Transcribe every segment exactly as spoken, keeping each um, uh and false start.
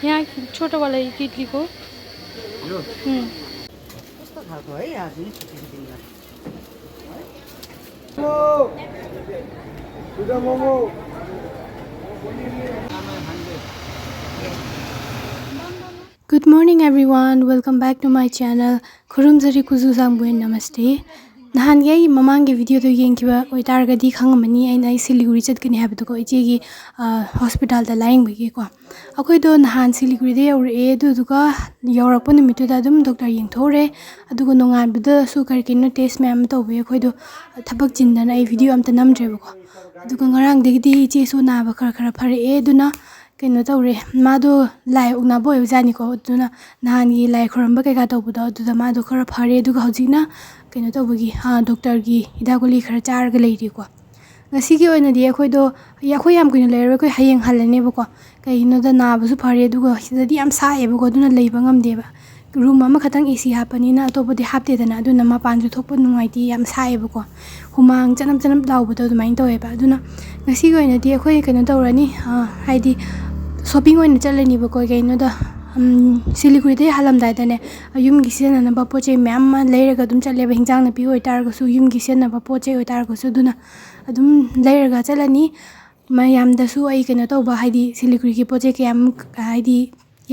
यहाँ छोटा वाला एक इडली को। हम्म। Good morning everyone, welcome back to my channel. ꯈꯨꯔꯨꯝꯖꯔꯤ ꯀꯨꯖꯨ ꯖꯥꯡꯕꯨ and ꯅꯃꯁꯇꯦ꯫ ꯅꯍꯥꯟꯒꯤ ꯑꯩ ꯃꯃꯥꯡꯒꯤ ꯚꯤꯗꯤꯑꯣꯗꯣ ꯌꯦꯡꯈꯤꯕ ꯑꯣꯏꯇꯥꯔꯒꯗꯤ ꯈꯪꯉꯝꯃꯅꯤ, ꯑꯩꯅ ꯑꯩ ꯁꯤꯂꯤꯒꯨꯔꯤ ꯆꯠꯀꯅꯤ ꯍꯥꯏꯕꯗꯣꯀꯣ, ꯏꯆꯦꯒꯤ ꯍꯣꯁꯄꯤꯇꯥꯜꯗ ꯂꯥꯌꯦꯡꯕꯒꯤꯀꯣ꯫ ꯑꯩꯈꯣꯏꯗꯣ ꯅꯍꯥꯟ ꯁꯤꯂꯤꯒꯨꯔꯤꯗ ꯌꯧꯔꯛꯑꯦ, ꯑꯗꯨꯗꯨꯒ ꯌꯧꯔꯛꯄ ꯅꯨꯃꯤꯠꯇꯨꯗ ꯑꯗꯨꯝ ꯗꯣꯛꯇꯔ ꯌꯦꯡꯊꯣꯛꯎꯔꯦ꯫ ꯑꯗꯨꯒ ꯅꯣꯡꯉꯥꯟꯕꯗꯁꯨ ꯀꯔꯤ ꯀꯩꯅꯣ ꯇꯦꯁ ꯃꯌꯥꯝ ꯑꯃ ꯇꯧꯕꯒꯤ ꯑꯩꯈꯣꯏꯗꯣ ꯊꯕꯛ ꯆꯤꯟꯗꯅ ꯑꯩ ꯚꯤꯗꯤꯑꯣ ꯑꯝꯇ ꯅꯝꯗ꯭ꯔꯦꯕꯀꯣ꯫ ꯑꯗꯨꯒ ꯉꯔꯥꯡꯗꯒꯤꯗꯤ ꯏꯆꯦꯁꯨ ꯅꯥꯕ ꯈꯔ ꯈꯔ ꯐꯔꯛꯑꯦ꯫ ꯑꯗꯨꯅ ꯀꯩꯅꯣ ꯇꯧꯔꯦ, ꯃꯥꯗꯣ ꯂꯥꯏ ꯑꯣꯛꯅꯕ ꯑꯣꯏꯕꯖꯥꯠꯅꯤꯀꯣ꯫ ꯑꯗꯨꯅ ꯅꯍꯥꯟꯒꯤ ꯂꯥꯏ ꯈꯨꯔꯨꯝꯕ ꯀꯩꯀꯥ ꯇꯧꯕꯗꯣ ꯑꯗꯨꯗ ꯃꯥꯗꯣ ꯈꯔ ꯐꯔꯦ꯫ ꯑꯗꯨꯒ ꯍꯧꯖꯤꯛꯅ ꯀꯩꯅꯣ ꯇꯧꯕꯒꯤ, ꯗꯣꯛꯇꯔꯒꯤ ꯍꯤꯗꯥꯛ ꯒꯨꯂꯤ ꯈꯔ ꯆꯥꯔꯒ ꯂꯩꯔꯤꯀꯣ꯫ ꯉꯁꯤꯒꯤ ꯑꯣꯏꯅꯗꯤ ꯑꯩꯈꯣꯏꯗꯣ, ꯑꯩꯈꯣꯏ ꯌꯥꯝ ꯀꯨꯏꯅ ꯂꯩꯔꯔꯣꯏ, ꯑꯩꯈꯣꯏ ꯍꯌꯦꯡ ꯍꯜꯂꯅꯦꯕꯀꯣ꯫ ꯀꯩꯒꯤꯅꯣꯗ ꯅꯥꯕꯁꯨ ꯐꯔꯦ, ꯑꯗꯨꯒ ꯁꯤꯗꯗꯤ ꯌꯥꯝ ꯁꯥꯏꯌꯦꯕꯀꯣ, ꯑꯗꯨꯅ ꯂꯩꯕ ꯉꯝꯗꯦꯕ꯫ ꯔꯨꯝ ꯑꯃꯈꯛꯇꯪ ꯑꯦ ꯁꯤ ꯍꯥꯞꯄꯅꯤꯅ ꯑꯇꯣꯞꯄꯗꯤ ꯍꯥꯞꯇꯦꯗꯅ, ꯑꯗꯨꯅ ꯃꯄꯥꯟꯁꯨ ꯊꯣꯛꯄ ꯅꯨꯡꯉꯥꯏꯇꯦ, ꯌꯥꯝ ꯁꯥꯏꯌꯦꯕꯀꯣ꯫ ꯍꯨꯃꯥꯡ ꯆꯅꯞ ꯆꯅꯞ ꯂꯥꯎꯕꯗꯣ ꯑꯗꯨꯃꯥꯏꯅ ꯇꯧꯋꯦꯕ꯫ ꯑꯗꯨꯅ ꯉꯁꯤꯒꯤ ꯑꯣꯏꯅꯗꯤ ꯑꯩꯈꯣꯏ ꯀꯩꯅꯣ ꯇꯧꯔꯅꯤ, ꯍꯥꯏꯗꯤ ꯁꯣꯞꯄꯤꯡ ꯑꯣꯏꯅ ꯆꯠꯂꯅꯤꯕꯀꯣ꯫ ꯀꯩꯒꯤꯅꯣꯗ ꯁꯤꯂꯤꯒꯨꯔꯤꯗꯒꯤ ꯍꯜꯂꯝꯗꯥꯏꯗꯅꯦ, ꯌꯨꯝꯒꯤ ꯁꯤꯖꯤꯟꯅꯅꯕ ꯄꯣꯠ ꯆꯩ ꯃꯌꯥꯝ ꯑꯃ ꯂꯩꯔꯒ ꯑꯗꯨꯝ ꯆꯠꯂꯦꯕ꯫ ꯍꯤꯟꯖꯥꯡ ꯅꯥꯄꯤ ꯑꯣꯏꯇꯥꯔꯒꯁꯨ, ꯌꯨꯝꯒꯤ ꯁꯤꯖꯤꯟꯅꯕ ꯄꯣꯠ ꯆꯩ ꯑꯣꯏꯇꯥꯔꯒꯁꯨ, ꯑꯗꯨꯅ ꯑꯗꯨꯝ ꯂꯩꯔꯒ ꯆꯠꯂꯅꯤ꯫ ꯃꯌꯥꯝꯗꯁꯨ ꯑꯩ ꯀꯩꯅꯣ ꯇꯧꯕ, ꯍꯥꯏꯗꯤ ꯁꯤꯂꯤꯒꯨꯔꯤꯒꯤ ꯄꯣꯠ ꯆꯩ ꯀꯌꯥꯝ, ꯍꯥꯏꯗꯤ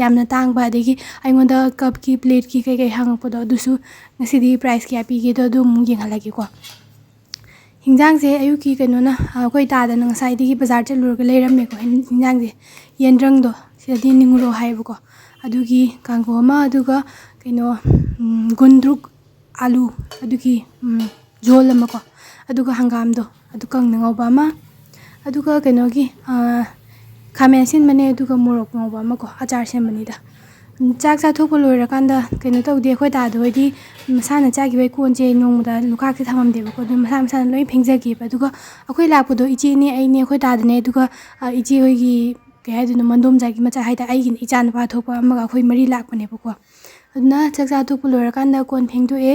ꯌꯥꯝꯅ ꯇꯥꯡꯕ, ꯑꯗꯒꯤ ꯑꯩꯉꯣꯟꯗ ꯀꯞꯀꯤ, ꯄ꯭ꯂꯦꯠꯀꯤ ꯀꯩꯀꯩ ꯍꯪꯉꯛꯄꯗꯣ, ꯑꯗꯨꯁꯨ ꯉꯁꯤꯗꯤ ꯄ꯭ꯔꯥꯏꯁ ꯀꯌꯥ ꯄꯤꯒꯦꯗꯣ ꯑꯗꯨ ꯑꯃꯨꯛ ꯌꯦꯡꯍꯜꯂꯒꯦꯀꯣ꯫ ꯍꯤꯟꯖꯥꯡꯁꯦ ꯑꯌꯨꯛꯀꯤ ꯀꯩꯅꯣꯅ, ꯑꯩꯈꯣꯏ ꯇꯥꯗꯅ ꯉꯁꯥꯏꯗꯒꯤ ꯕꯖꯥꯔ ꯆꯠꯂꯨꯔꯒ ꯂꯩꯔꯝꯃꯦꯀꯣ꯫ ꯍꯤꯟ-, ꯍꯤꯟꯖꯥꯡꯁꯦ ꯌꯦꯟꯗ꯭ꯔꯪꯗꯣ, ꯁꯤꯗꯗꯤ ꯅꯤꯡꯉꯨꯔꯣ ꯍꯥꯏꯌꯦꯕꯀꯣ꯫ ꯑꯗꯨꯒꯤ ꯀꯥꯡꯒꯧ ꯑꯃ, ꯑꯗꯨꯒ ꯀꯩꯅꯣ, ꯎꯝ, ꯒꯨꯟꯗ꯭ꯔꯨꯛ ꯑꯥꯂꯨ, ꯑꯗꯨꯒꯤ, ꯎꯝ, ꯖꯣꯜ ꯑꯃꯀꯣ, ꯑꯗꯨꯒ ꯍꯪꯒꯥꯝꯗꯣ ꯑꯗꯨ ꯀꯪꯅ ꯉꯧꯕ ꯑꯃ, ꯑꯗꯨꯒ ꯀꯩꯅꯣꯒꯤ, ꯑꯥ, ꯈꯥꯃꯦꯟ ꯑꯁꯤꯟꯕꯅꯦ, ꯑꯗꯨꯒ ꯃꯣꯔꯣꯛ ꯉꯧꯕ ꯑꯃꯀꯣ, ꯑꯆꯥꯔ ꯁꯦꯝꯕꯅꯤꯗ꯫ ꯎꯝ, ꯆꯥꯛ ꯆꯥꯊꯣꯛꯄ ꯂꯣꯏꯔꯀꯥꯟꯗ ꯀꯩꯅꯣ ꯇꯧꯗꯦ, ꯑꯩꯈꯣꯏ ꯗꯥꯗꯣ ꯍꯣꯏꯗꯤ ꯃꯁꯥꯅ ꯆꯥꯈꯤꯕꯒꯤ ꯀꯣꯟꯁꯦ ꯅꯣꯡꯃꯗ ꯂꯨꯈꯥꯛꯁꯦ ꯊꯝꯃꯝꯗꯦꯕꯀꯣ, ꯑꯗꯨꯝ ꯃꯁꯥ ꯃꯁꯥꯅ ꯂꯣꯏ ꯐꯦꯡꯖꯈꯤꯑꯕ꯫ ꯑꯗꯨꯒ ꯑꯩꯈꯣꯏ ꯂꯥꯛꯄꯗꯣ ꯏꯆꯦꯅꯦ, ꯑꯩꯅꯦ, ꯑꯩꯈꯣꯏ ꯗꯥꯗꯅꯦ, ꯑꯗꯨꯒ, ꯑꯥ, ꯏꯆꯦ ꯍꯣꯏꯒꯤ ꯀꯩ ꯍꯥꯏꯗꯣꯏꯅꯣ, ꯃꯟꯗꯣꯝꯆꯥꯒꯤ ꯃꯆꯥ ꯍꯥꯏꯇꯥꯔꯦ, ꯑꯩꯒꯤꯅ ꯏꯆꯥ ꯅꯨꯄꯥ ꯊꯣꯛꯄ ꯑꯃꯒ ꯑꯩꯈꯣꯏ ꯃꯔꯤ ꯂꯥꯛꯄꯅꯦꯕꯀꯣ꯫ ꯑꯗꯨꯅ ꯆꯥꯛ ꯆꯥ ꯇꯣꯛꯄ ꯂꯣꯏꯔꯀꯥꯟꯗ ꯀꯣꯟ ꯐꯦꯡꯗꯣꯛꯑꯦ꯫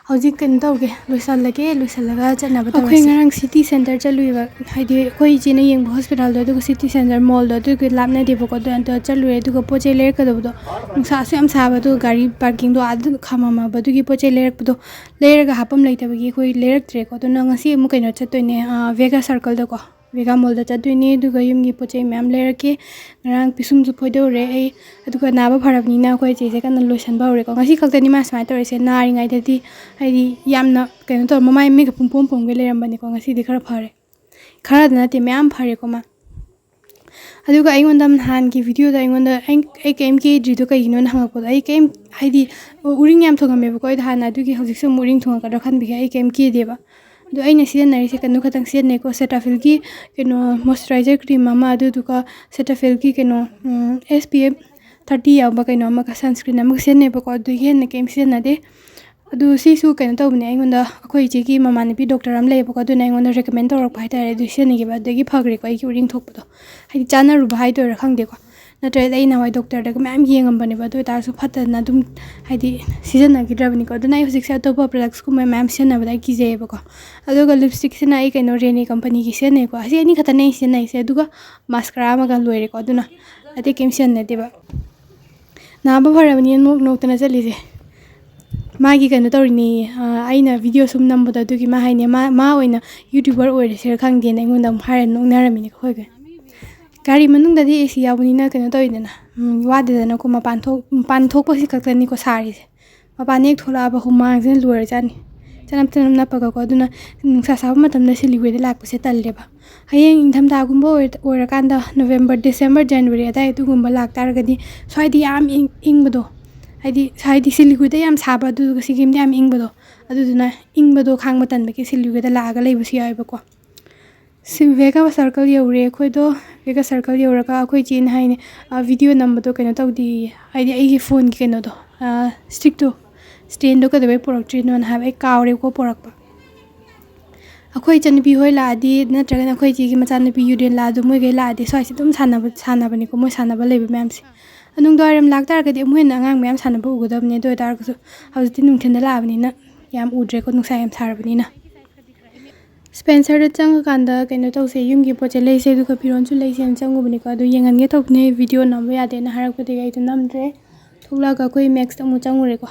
ꯍꯧꯖꯤꯛ ꯀꯩꯅꯣ ꯇꯧꯒꯦ, ꯂꯣꯏꯁꯜꯂꯒꯦ, ꯂꯣꯏꯁꯜꯂꯒ ꯆꯠꯅꯕ ꯑꯩꯈꯣꯏ ꯇꯧꯔꯁꯦ꯫ ꯉꯔꯥꯡ ꯁꯤꯇꯤ ꯁꯦꯟꯇꯔ ꯆꯠꯂꯨꯏꯕ, ꯍꯥꯏꯗꯤ ꯑꯩꯈꯣꯏ ꯏꯆꯦꯅ ꯌꯦꯡꯕ ꯍꯣꯁꯄꯤꯇꯥꯜꯗꯣ, ꯑꯗꯨꯒ ꯁꯤꯇꯤ ꯁꯦꯟꯇꯔ ꯃꯣꯜꯗꯣ ꯑꯗꯨꯒꯤ ꯂꯥꯞꯅꯗꯦꯕꯀꯣ, ꯑꯗꯨ ꯑꯗꯨꯗ ꯆꯠꯂꯨꯔꯦ꯫ ꯑꯗꯨꯒ ꯄꯣꯠ ꯆꯩ ꯂꯩꯔꯛꯀꯗꯕꯗꯣ, ꯅꯨꯡꯁꯥꯁꯨ ꯌꯥꯝ ꯁꯥꯕ, ꯑꯗꯨꯒ ꯒꯥꯔꯤ ꯄꯥꯔꯀꯤꯡꯗꯣ ꯑꯥꯗ ꯈꯥꯝꯃꯝꯃꯕ, ꯑꯗꯨꯒꯤ ꯄꯣꯠ ꯆꯩ ꯂꯩꯔꯛꯄꯗꯣ, ꯂꯩꯔꯒ ꯍꯥꯞꯐꯝ ꯂꯩꯇꯕꯒꯤ ꯑꯩꯈꯣꯏ ꯂꯩꯔꯛꯇ꯭ꯔꯦꯀꯣ꯫ ꯑꯗꯨꯅ ꯉꯁꯤ ꯑꯃꯨꯛ ꯀꯩꯅꯣ ꯆꯠꯇꯣꯏꯅꯦ, ꯚꯦꯒꯥ ꯁꯔꯀꯜꯗꯀꯣ, ꯚꯦꯒꯥ ꯃꯣꯜꯗ ꯆꯠꯇꯣꯏꯅꯦ꯫ ꯑꯗꯨꯒ ꯌꯨꯝꯒꯤ ꯄꯣꯠ ꯆꯩ ꯃꯌꯥꯝ ꯂꯩꯔꯛꯀꯦ꯫ ꯉꯔꯥꯡ ꯄꯤꯁꯨꯝꯁꯨ ꯐꯣꯏꯗꯧꯔꯦ ꯑꯩ, ꯑꯗꯨꯒ ꯅꯥꯕ ꯐꯔꯕꯅꯤꯅ ꯑꯩꯈꯣꯏ ꯆꯦꯁꯦ ꯀꯟꯅ ꯂꯣꯏꯁꯟꯕ ꯍꯧꯔꯦꯀꯣ꯫ ꯉꯁꯤ ꯈꯛꯇꯅꯤ ꯃꯥ ꯁꯨꯃꯥꯏꯅ ꯇꯧꯔꯤꯁꯦ, ꯅꯥꯔꯤꯉꯩꯗꯗꯤ ꯍꯥꯏꯗꯤ ꯌꯥꯝꯅ ꯀꯩꯅꯣ ꯇꯧꯔ, ꯃꯃꯥꯏ ꯃꯃꯤꯠꯀ ꯄꯨꯡꯄꯣꯝ ꯄꯣꯝꯒꯩ ꯂꯩꯔꯝꯕꯅꯤꯀꯣ꯫ ꯉꯁꯤꯗꯤ ꯈꯔ ꯐꯔꯦ, ꯈꯔꯗ ꯅꯠꯇꯦ, ꯃꯌꯥꯝ ꯐꯔꯦꯀꯣ ꯃꯥ꯫ ꯑꯗꯨꯒ ꯑꯩꯉꯣꯟꯗ ꯅꯍꯥꯟꯒꯤ ꯚꯤꯗꯤꯑꯣꯗ ꯑꯩꯉꯣꯟꯗ "ꯑꯩ, ꯑꯩ ꯀꯩꯝ ꯀꯦꯗ꯭ꯔꯤꯗꯣ ꯀꯩꯒꯤꯅꯣꯅ?" ꯍꯪꯉꯛꯄꯗꯣ, ꯑꯩ ꯀꯩꯝ, ꯍꯥꯏꯗꯤ ꯎꯔꯤꯡ ꯌꯥꯝ ꯊꯨꯡꯉꯝꯃꯦꯕꯀꯣ ꯑꯩꯗꯣ ꯍꯥꯟꯅ, ꯑꯗꯨꯒꯤ ꯍꯧꯖꯤꯛꯁꯨ ꯑꯃꯨꯛ ꯎꯔꯤꯡ ꯊꯨꯡꯉꯛꯀꯗ꯭ꯔꯥ ꯈꯟꯕꯒꯤ ꯑꯩ ꯀꯩꯝ ꯀꯦꯗꯦꯕ꯫ ꯑꯗꯣ ꯑꯩꯅ ꯁꯤꯖꯤꯟꯅꯔꯤꯁꯦ ꯀꯩꯅꯣ ꯈꯛꯇꯪ ꯁꯤꯖꯤꯟꯅꯩꯀꯣ, ꯁꯦꯇꯥꯐꯤꯜꯒꯤ ꯀꯩꯅꯣ ꯃꯣꯏꯆꯔꯥꯏꯖꯔ ꯀ꯭ꯔꯤꯝ ꯑꯃ, ꯑꯗꯨꯗꯨꯒ ꯁꯦꯇꯥꯐꯤꯜꯒꯤ ꯀꯩꯅꯣ, ꯎꯝ, ꯑꯦꯁ ꯄꯤ ꯑꯦꯐ ꯊꯥꯔꯇꯤ ꯌꯥꯎꯕ ꯀꯩꯅꯣ ꯑꯃꯒ, ꯁꯟꯁꯀ꯭ꯔꯤꯟ ꯑꯃꯒ ꯁꯤꯖꯤꯟꯅꯩꯕꯀꯣ꯫ ꯑꯗꯨꯗꯒꯤ ꯍꯦꯟꯅ ꯀꯩꯝ ꯁꯤꯖꯤꯟꯅꯗꯦ꯫ ꯑꯗꯨ ꯁꯤꯁꯨ ꯀꯩꯅꯣ ꯇꯧꯕꯅꯦ, ꯑꯩꯉꯣꯟꯗ ꯑꯩꯈꯣꯏ ꯏꯆꯦꯒꯤ ꯃꯃꯥꯟꯅꯕꯤ ꯗꯣꯛꯇꯔ ꯑꯃ ꯂꯩꯌꯦꯕꯀꯣ, ꯑꯗꯨꯅ ꯑꯩꯉꯣꯟꯗ ꯔꯤꯀꯃꯦꯟ ꯇꯧꯔꯛꯄ ꯍꯥꯏꯇꯥꯔꯦ꯫ ꯑꯗꯨ ꯁꯤꯖꯤꯟꯅꯈꯤꯕ, ꯑꯗꯨꯗꯒꯤ ꯐꯈ꯭ꯔꯦꯀꯣ ꯑꯩꯒꯤ ꯎꯔꯤꯡ ꯊꯣꯛꯄꯗꯣ꯫ ꯍꯥꯏꯗꯤ ꯆꯥꯟꯅꯔꯨꯕ ꯍꯥꯏꯗꯣꯏꯔꯥ ꯈꯪꯗꯦꯀꯣ, ꯅꯠꯇ꯭ꯔꯒꯗꯤ ꯑꯩ ꯅꯍꯥꯟꯋꯥꯏ ꯗꯣꯛꯇꯔꯗꯒ ꯃꯌꯥꯝ ꯌꯦꯡꯉꯝꯕꯅꯦꯕ, ꯑꯗꯨ ꯑꯣꯏꯇꯥꯔꯁꯨ ꯐꯠꯇꯗꯅ ꯑꯗꯨꯝ ꯍꯥꯏꯗꯤ ꯁꯤꯖꯤꯟꯅꯈꯤꯗ꯭ꯔꯕꯅꯤꯀꯣ꯫ ꯑꯗꯨꯅ ꯑꯩ ꯍꯧꯖꯤꯛꯁꯦ ꯑꯇꯣꯞꯄ ꯄ꯭ꯔꯗꯛꯁꯀꯨꯝꯕ ꯃꯌꯥꯝ ꯁꯤꯖꯤꯟꯅꯕꯗ ꯑꯩ ꯀꯤꯖꯩꯌꯦꯕꯀꯣ꯫ ꯑꯗꯨꯒ ꯂꯤꯞꯁꯇꯤꯛꯁꯤꯅ ꯑꯩ ꯀꯩꯅꯣ ꯔꯦꯅꯦ ꯀꯝꯄꯅꯤꯒꯤ ꯁꯤꯖꯤꯟꯅꯩꯀꯣ꯫ ꯑꯁꯤ ꯑꯅꯤ ꯈꯛꯇꯅꯦ ꯑꯩ ꯁꯤꯖꯤꯟꯅꯩꯁꯦ꯫ ꯑꯗꯨꯒ ꯃꯥꯁꯀꯔꯥ ꯑꯃꯒ, ꯂꯣꯏꯔꯦꯀꯣ꯫ ꯑꯗꯨꯅ ꯑꯇꯩ ꯀꯩꯝ ꯁꯤꯖꯤꯟꯅꯗꯦꯕ꯫ ꯅꯥꯕ ꯐꯔꯕꯅꯤꯅ ꯅꯣꯛ ꯅꯣꯛꯇꯅ ꯆꯠꯂꯤꯁꯦ꯫ ꯃꯥꯒꯤ ꯀꯩꯅꯣ ꯇꯧꯔꯤꯅꯦ, ꯑꯩꯅ ꯚꯤꯗꯤꯑꯣ ꯁꯨꯝ ꯅꯝꯕꯗꯣ, ꯑꯗꯨꯒꯤ ꯃꯥ ꯍꯥꯏꯅꯦ, ꯃꯥ, ꯃꯥ ꯑꯣꯏꯅ ꯌꯨꯇ꯭ꯌꯨꯕꯔ ꯑꯣꯏꯔꯁꯤꯔ ꯈꯪꯗꯦꯅ ꯑꯩꯉꯣꯟꯗ ꯑꯃꯨꯛ ꯍꯥꯏꯔ ꯅꯣꯛꯅꯔꯝꯃꯤꯅꯦ ꯑꯩꯈꯣꯏꯒꯩ꯫ ꯒꯥꯔꯤ ꯃꯅꯨꯡꯗꯗꯤ ꯑꯦ ꯁꯤ ꯌꯥꯎꯕꯅꯤꯅ ꯀꯩꯅꯣ ꯇꯧꯋꯤꯗꯅ, ꯎꯝ, ꯋꯥꯗꯦꯗꯅꯀꯣ꯫ ꯃꯄꯥꯟ ꯊꯣꯛ-, ꯃꯄꯥꯟ ꯊꯣꯛꯄꯁꯤ ꯈꯛꯇꯅꯤꯀꯣ ꯁꯥꯔꯤꯁꯦ꯫ ꯃꯄꯥꯟ ꯍꯦꯛ ꯊꯣꯛꯂꯛꯑꯕ ꯍꯨꯃꯥꯡꯁꯤꯅ ꯂꯣꯏꯔꯖꯥꯠꯅꯤ, ꯆꯅꯞ ꯆꯅꯞ ꯅꯞꯄꯒꯀꯣ꯫ ꯑꯗꯨꯅ ꯅꯨꯡꯁꯥ ꯁꯥꯕ ꯃꯇꯝꯗ ꯁꯤꯂꯤꯒꯨꯔꯤꯗ ꯂꯥꯛꯄꯁꯦ ꯇꯜꯂꯦꯕ꯫ ꯍꯌꯦꯡ ꯏꯪꯊꯝꯊꯥꯒꯨꯝꯕ ꯑꯣꯏꯔ-, ꯑꯣꯏꯔꯀꯥꯟꯗ ꯅꯣꯕꯦꯝꯕꯔ, ꯗꯤꯁꯦꯝꯕꯔ, ꯖꯅꯋꯥꯔꯤ ꯑꯗꯥꯏ ꯑꯗꯨꯒꯨꯝꯕ ꯂꯥꯛꯇꯥꯔꯒꯗꯤ ꯁ꯭ꯋꯥꯏꯗꯤ ꯌꯥꯝ ꯏꯪ-, ꯏꯪꯕꯗꯣ, ꯍꯥꯏꯗꯤ, ꯍꯥꯏꯗꯤ ꯁꯤꯂꯤꯒꯨꯔꯤꯗ ꯌꯥꯝ ꯁꯥꯕ, ꯑꯗꯨꯗꯨꯒ ꯁꯤꯀꯤꯝꯗ ꯌꯥꯝ ꯏꯪꯕꯗꯣ, ꯑꯗꯨꯗꯨꯅ ꯏꯪꯕꯗꯣ ꯈꯥꯡꯕ ꯇꯟꯕꯒꯤ ꯁꯤꯂꯤꯒꯨꯔꯤꯗ ꯂꯥꯛꯑꯒ ꯂꯩꯕꯁꯨ ꯌꯥꯎꯋꯦꯕꯀꯣ꯫ ꯁꯤ ꯚꯦꯒꯥ ꯁꯔꯀꯜ ꯌꯧꯔꯦ ꯑꯩꯈꯣꯏꯗꯣ꯫ ꯚꯦꯒꯥ ꯁꯔꯀꯜ ꯌꯧꯔꯒ ꯑꯩꯈꯣꯏ ꯏꯆꯦꯅ ꯍꯥꯏꯅꯦ, "ꯑ, ꯚꯤꯗꯤꯑꯣ ꯅꯝꯕꯗꯣ ꯀꯩꯅꯣ ꯇꯧꯗꯦꯌꯦ", ꯍꯥꯏꯗꯤ ꯑꯩꯒꯤ ꯐꯣꯟꯒꯤ ꯀꯩꯅꯣꯗꯣ, ꯑ, ꯁ꯭ꯇꯤꯛꯇꯣ, ꯁ꯭ꯇꯦꯟꯗꯣ ꯀꯩꯗꯧꯕꯩ ꯄꯨꯔꯛꯇ꯭ꯔꯤꯅꯣꯅ ꯍꯥꯏꯕ꯫ ꯑꯩ ꯀꯥꯎꯔꯦꯀꯣ ꯄꯨꯔꯛꯄ꯫ ꯑꯩꯈꯣꯏ ꯏꯆꯟꯅꯨꯄꯤ ꯍꯣꯏ ꯂꯥꯛꯑꯗꯤ, ꯅꯠꯇ꯭ꯔꯒꯅ ꯑꯩꯈꯣꯏ ꯏꯆꯦꯒꯤ ꯃꯆꯥꯅꯨꯄꯤ ꯌꯨꯔꯦꯟ ꯂꯥꯛꯑꯗꯣ, ꯃꯣꯏꯒꯩ ꯂꯥꯛꯑꯗꯤ ꯁ꯭ꯋꯥꯏꯁꯦ ꯑꯗꯨꯝ ꯁꯥꯟꯅꯕ, ꯁꯥꯟꯅꯕꯅꯤꯀꯣ ꯃꯣꯏ ꯁꯥꯟꯅꯕ ꯂꯩꯕ ꯃꯌꯥꯝꯁꯦ꯫ ꯅꯨꯡꯗꯥꯡꯋꯥꯏꯔꯝ ꯂꯥꯛꯇꯥꯔꯒꯗꯤ ꯑꯃꯨꯛ ꯍꯦꯟꯅ ꯑꯉꯥꯡ ꯃꯌꯥꯝ ꯁꯥꯟꯅꯕ ꯎꯒꯗꯕꯅꯦ꯫ ꯑꯗꯨ ꯑꯣꯏꯇꯥꯔꯒꯁꯨ ꯍꯧꯖꯤꯛꯇꯤ ꯅꯨꯡꯊꯤꯟꯗ ꯂꯥꯛꯑꯕꯅꯤꯅ ꯌꯥꯝ ꯎꯗ꯭ꯔꯦꯀꯣ, ꯅꯨꯡꯁꯥ ꯌꯥꯝ ꯁꯥꯔꯕꯅꯤꯅ꯫ ꯁ꯭ꯄꯦꯟꯁꯔꯗ ꯆꯪꯉꯀꯥꯟꯗ ꯀꯩꯅꯣ ꯇꯧꯁꯦ, ꯌꯨꯝꯒꯤ ꯄꯣꯠ ꯆꯩ ꯂꯩꯁꯦ, ꯑꯗꯨꯒ ꯐꯤꯔꯣꯜꯁꯨ ꯂꯩꯁꯦꯅ ꯆꯪꯉꯨꯕꯅꯤꯀꯣ꯫ ꯑꯗꯨ ꯌꯦꯡꯍꯟꯒꯦ ꯇꯧꯕꯅꯦ, ꯚꯤꯗꯤꯑꯣ ꯅꯝꯕ ꯌꯥꯗꯦꯅ ꯍꯥꯏꯔꯛꯄꯗꯒꯤ ꯑꯩꯗꯣ ꯅꯝꯗ꯭ꯔꯦ꯫ ꯊꯣꯛꯂꯛꯑꯒ ꯑꯩꯈꯣꯏ ꯃꯦꯛꯁꯇ ꯑꯃꯨꯛ ꯆꯪꯉꯨꯔꯦꯀꯣ꯫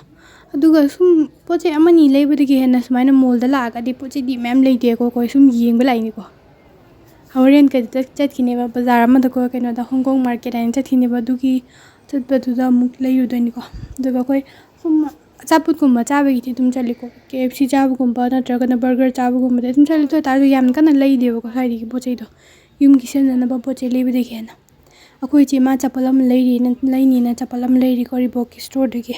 ꯑꯗꯨꯒ ꯁꯨꯝ ꯄꯣꯠ ꯆꯩ ꯑꯃꯅꯤ ꯂꯩꯕꯗꯒꯤ ꯍꯦꯟꯅ ꯁꯨꯃꯥꯏꯅ ꯃꯣꯜꯗ ꯂꯥꯛꯑꯒꯗꯤ ꯄꯣꯠ ꯆꯩꯗꯤ ꯃꯌꯥꯝ ꯂꯩꯇꯦꯀꯣ, ꯑꯩꯈꯣꯏ ꯁꯨꯝ ꯌꯦꯡꯕ ꯂꯥꯛꯏꯅꯤꯀꯣ꯫ ꯍꯣꯔꯦꯟ ꯀꯩꯗ ꯆꯠꯈꯤꯅꯦꯕ, ꯕꯖꯥꯔ ꯑꯃꯗꯀꯣ, ꯀꯩꯅꯣꯗ, ꯍꯣꯡ ꯀꯣꯡ ꯃꯥꯔꯀꯦꯠ ꯍꯥꯏꯅ ꯆꯠꯈꯤꯅꯦꯕ꯫ ꯑꯗꯨꯒꯤ ꯆꯠꯄꯗꯨꯗ ꯑꯃꯨꯛ ꯂꯩꯔꯨꯗꯣꯏꯅꯤꯀꯣ꯫ ꯑꯗꯨꯒ ꯑꯩꯈꯣꯏ ꯁꯨꯝ ꯑꯆꯥꯄꯣꯠꯀꯨꯝꯕ ꯆꯥꯕꯒꯤꯗꯤ ꯑꯗꯨꯝ ꯆꯠꯂꯤꯀꯣ꯫ ꯀꯦ ꯑꯦꯐ ꯁꯤ ꯆꯥꯕꯒꯨꯝꯕ ꯅꯠꯇ꯭ꯔꯒꯅ ꯕꯔꯒꯔ ꯆꯥꯕꯒꯨꯝꯕꯗꯤ ꯑꯗꯨꯝ ꯆꯠꯂꯤ꯫ ꯑꯗꯨ ꯑꯣꯏꯇꯥꯔꯁꯨ ꯌꯥꯝ ꯀꯟꯅ ꯂꯩꯗꯦꯕꯀꯣ ꯁ꯭ꯋꯥꯏꯗꯒꯤ ꯄꯣꯠ ꯆꯩꯗꯣ, ꯌꯨꯝꯒꯤ ꯁꯤꯖꯤꯟꯅꯅꯕ ꯄꯣꯠ ꯆꯩ ꯂꯩꯕꯗꯒꯤ ꯍꯦꯟꯅ꯫ ꯑꯩꯈꯣꯏ ꯏꯆꯦ ꯃꯥ ꯆꯄꯜ ꯑꯃ ꯂꯩꯔꯤꯅ, ꯂꯩꯅꯤꯅ ꯆꯄꯜ ꯑꯃ ꯂꯩꯔꯤꯀꯣ ꯔꯤꯕꯣꯛꯀꯤ ꯁ꯭ꯇꯣꯔꯗꯒꯤ꯫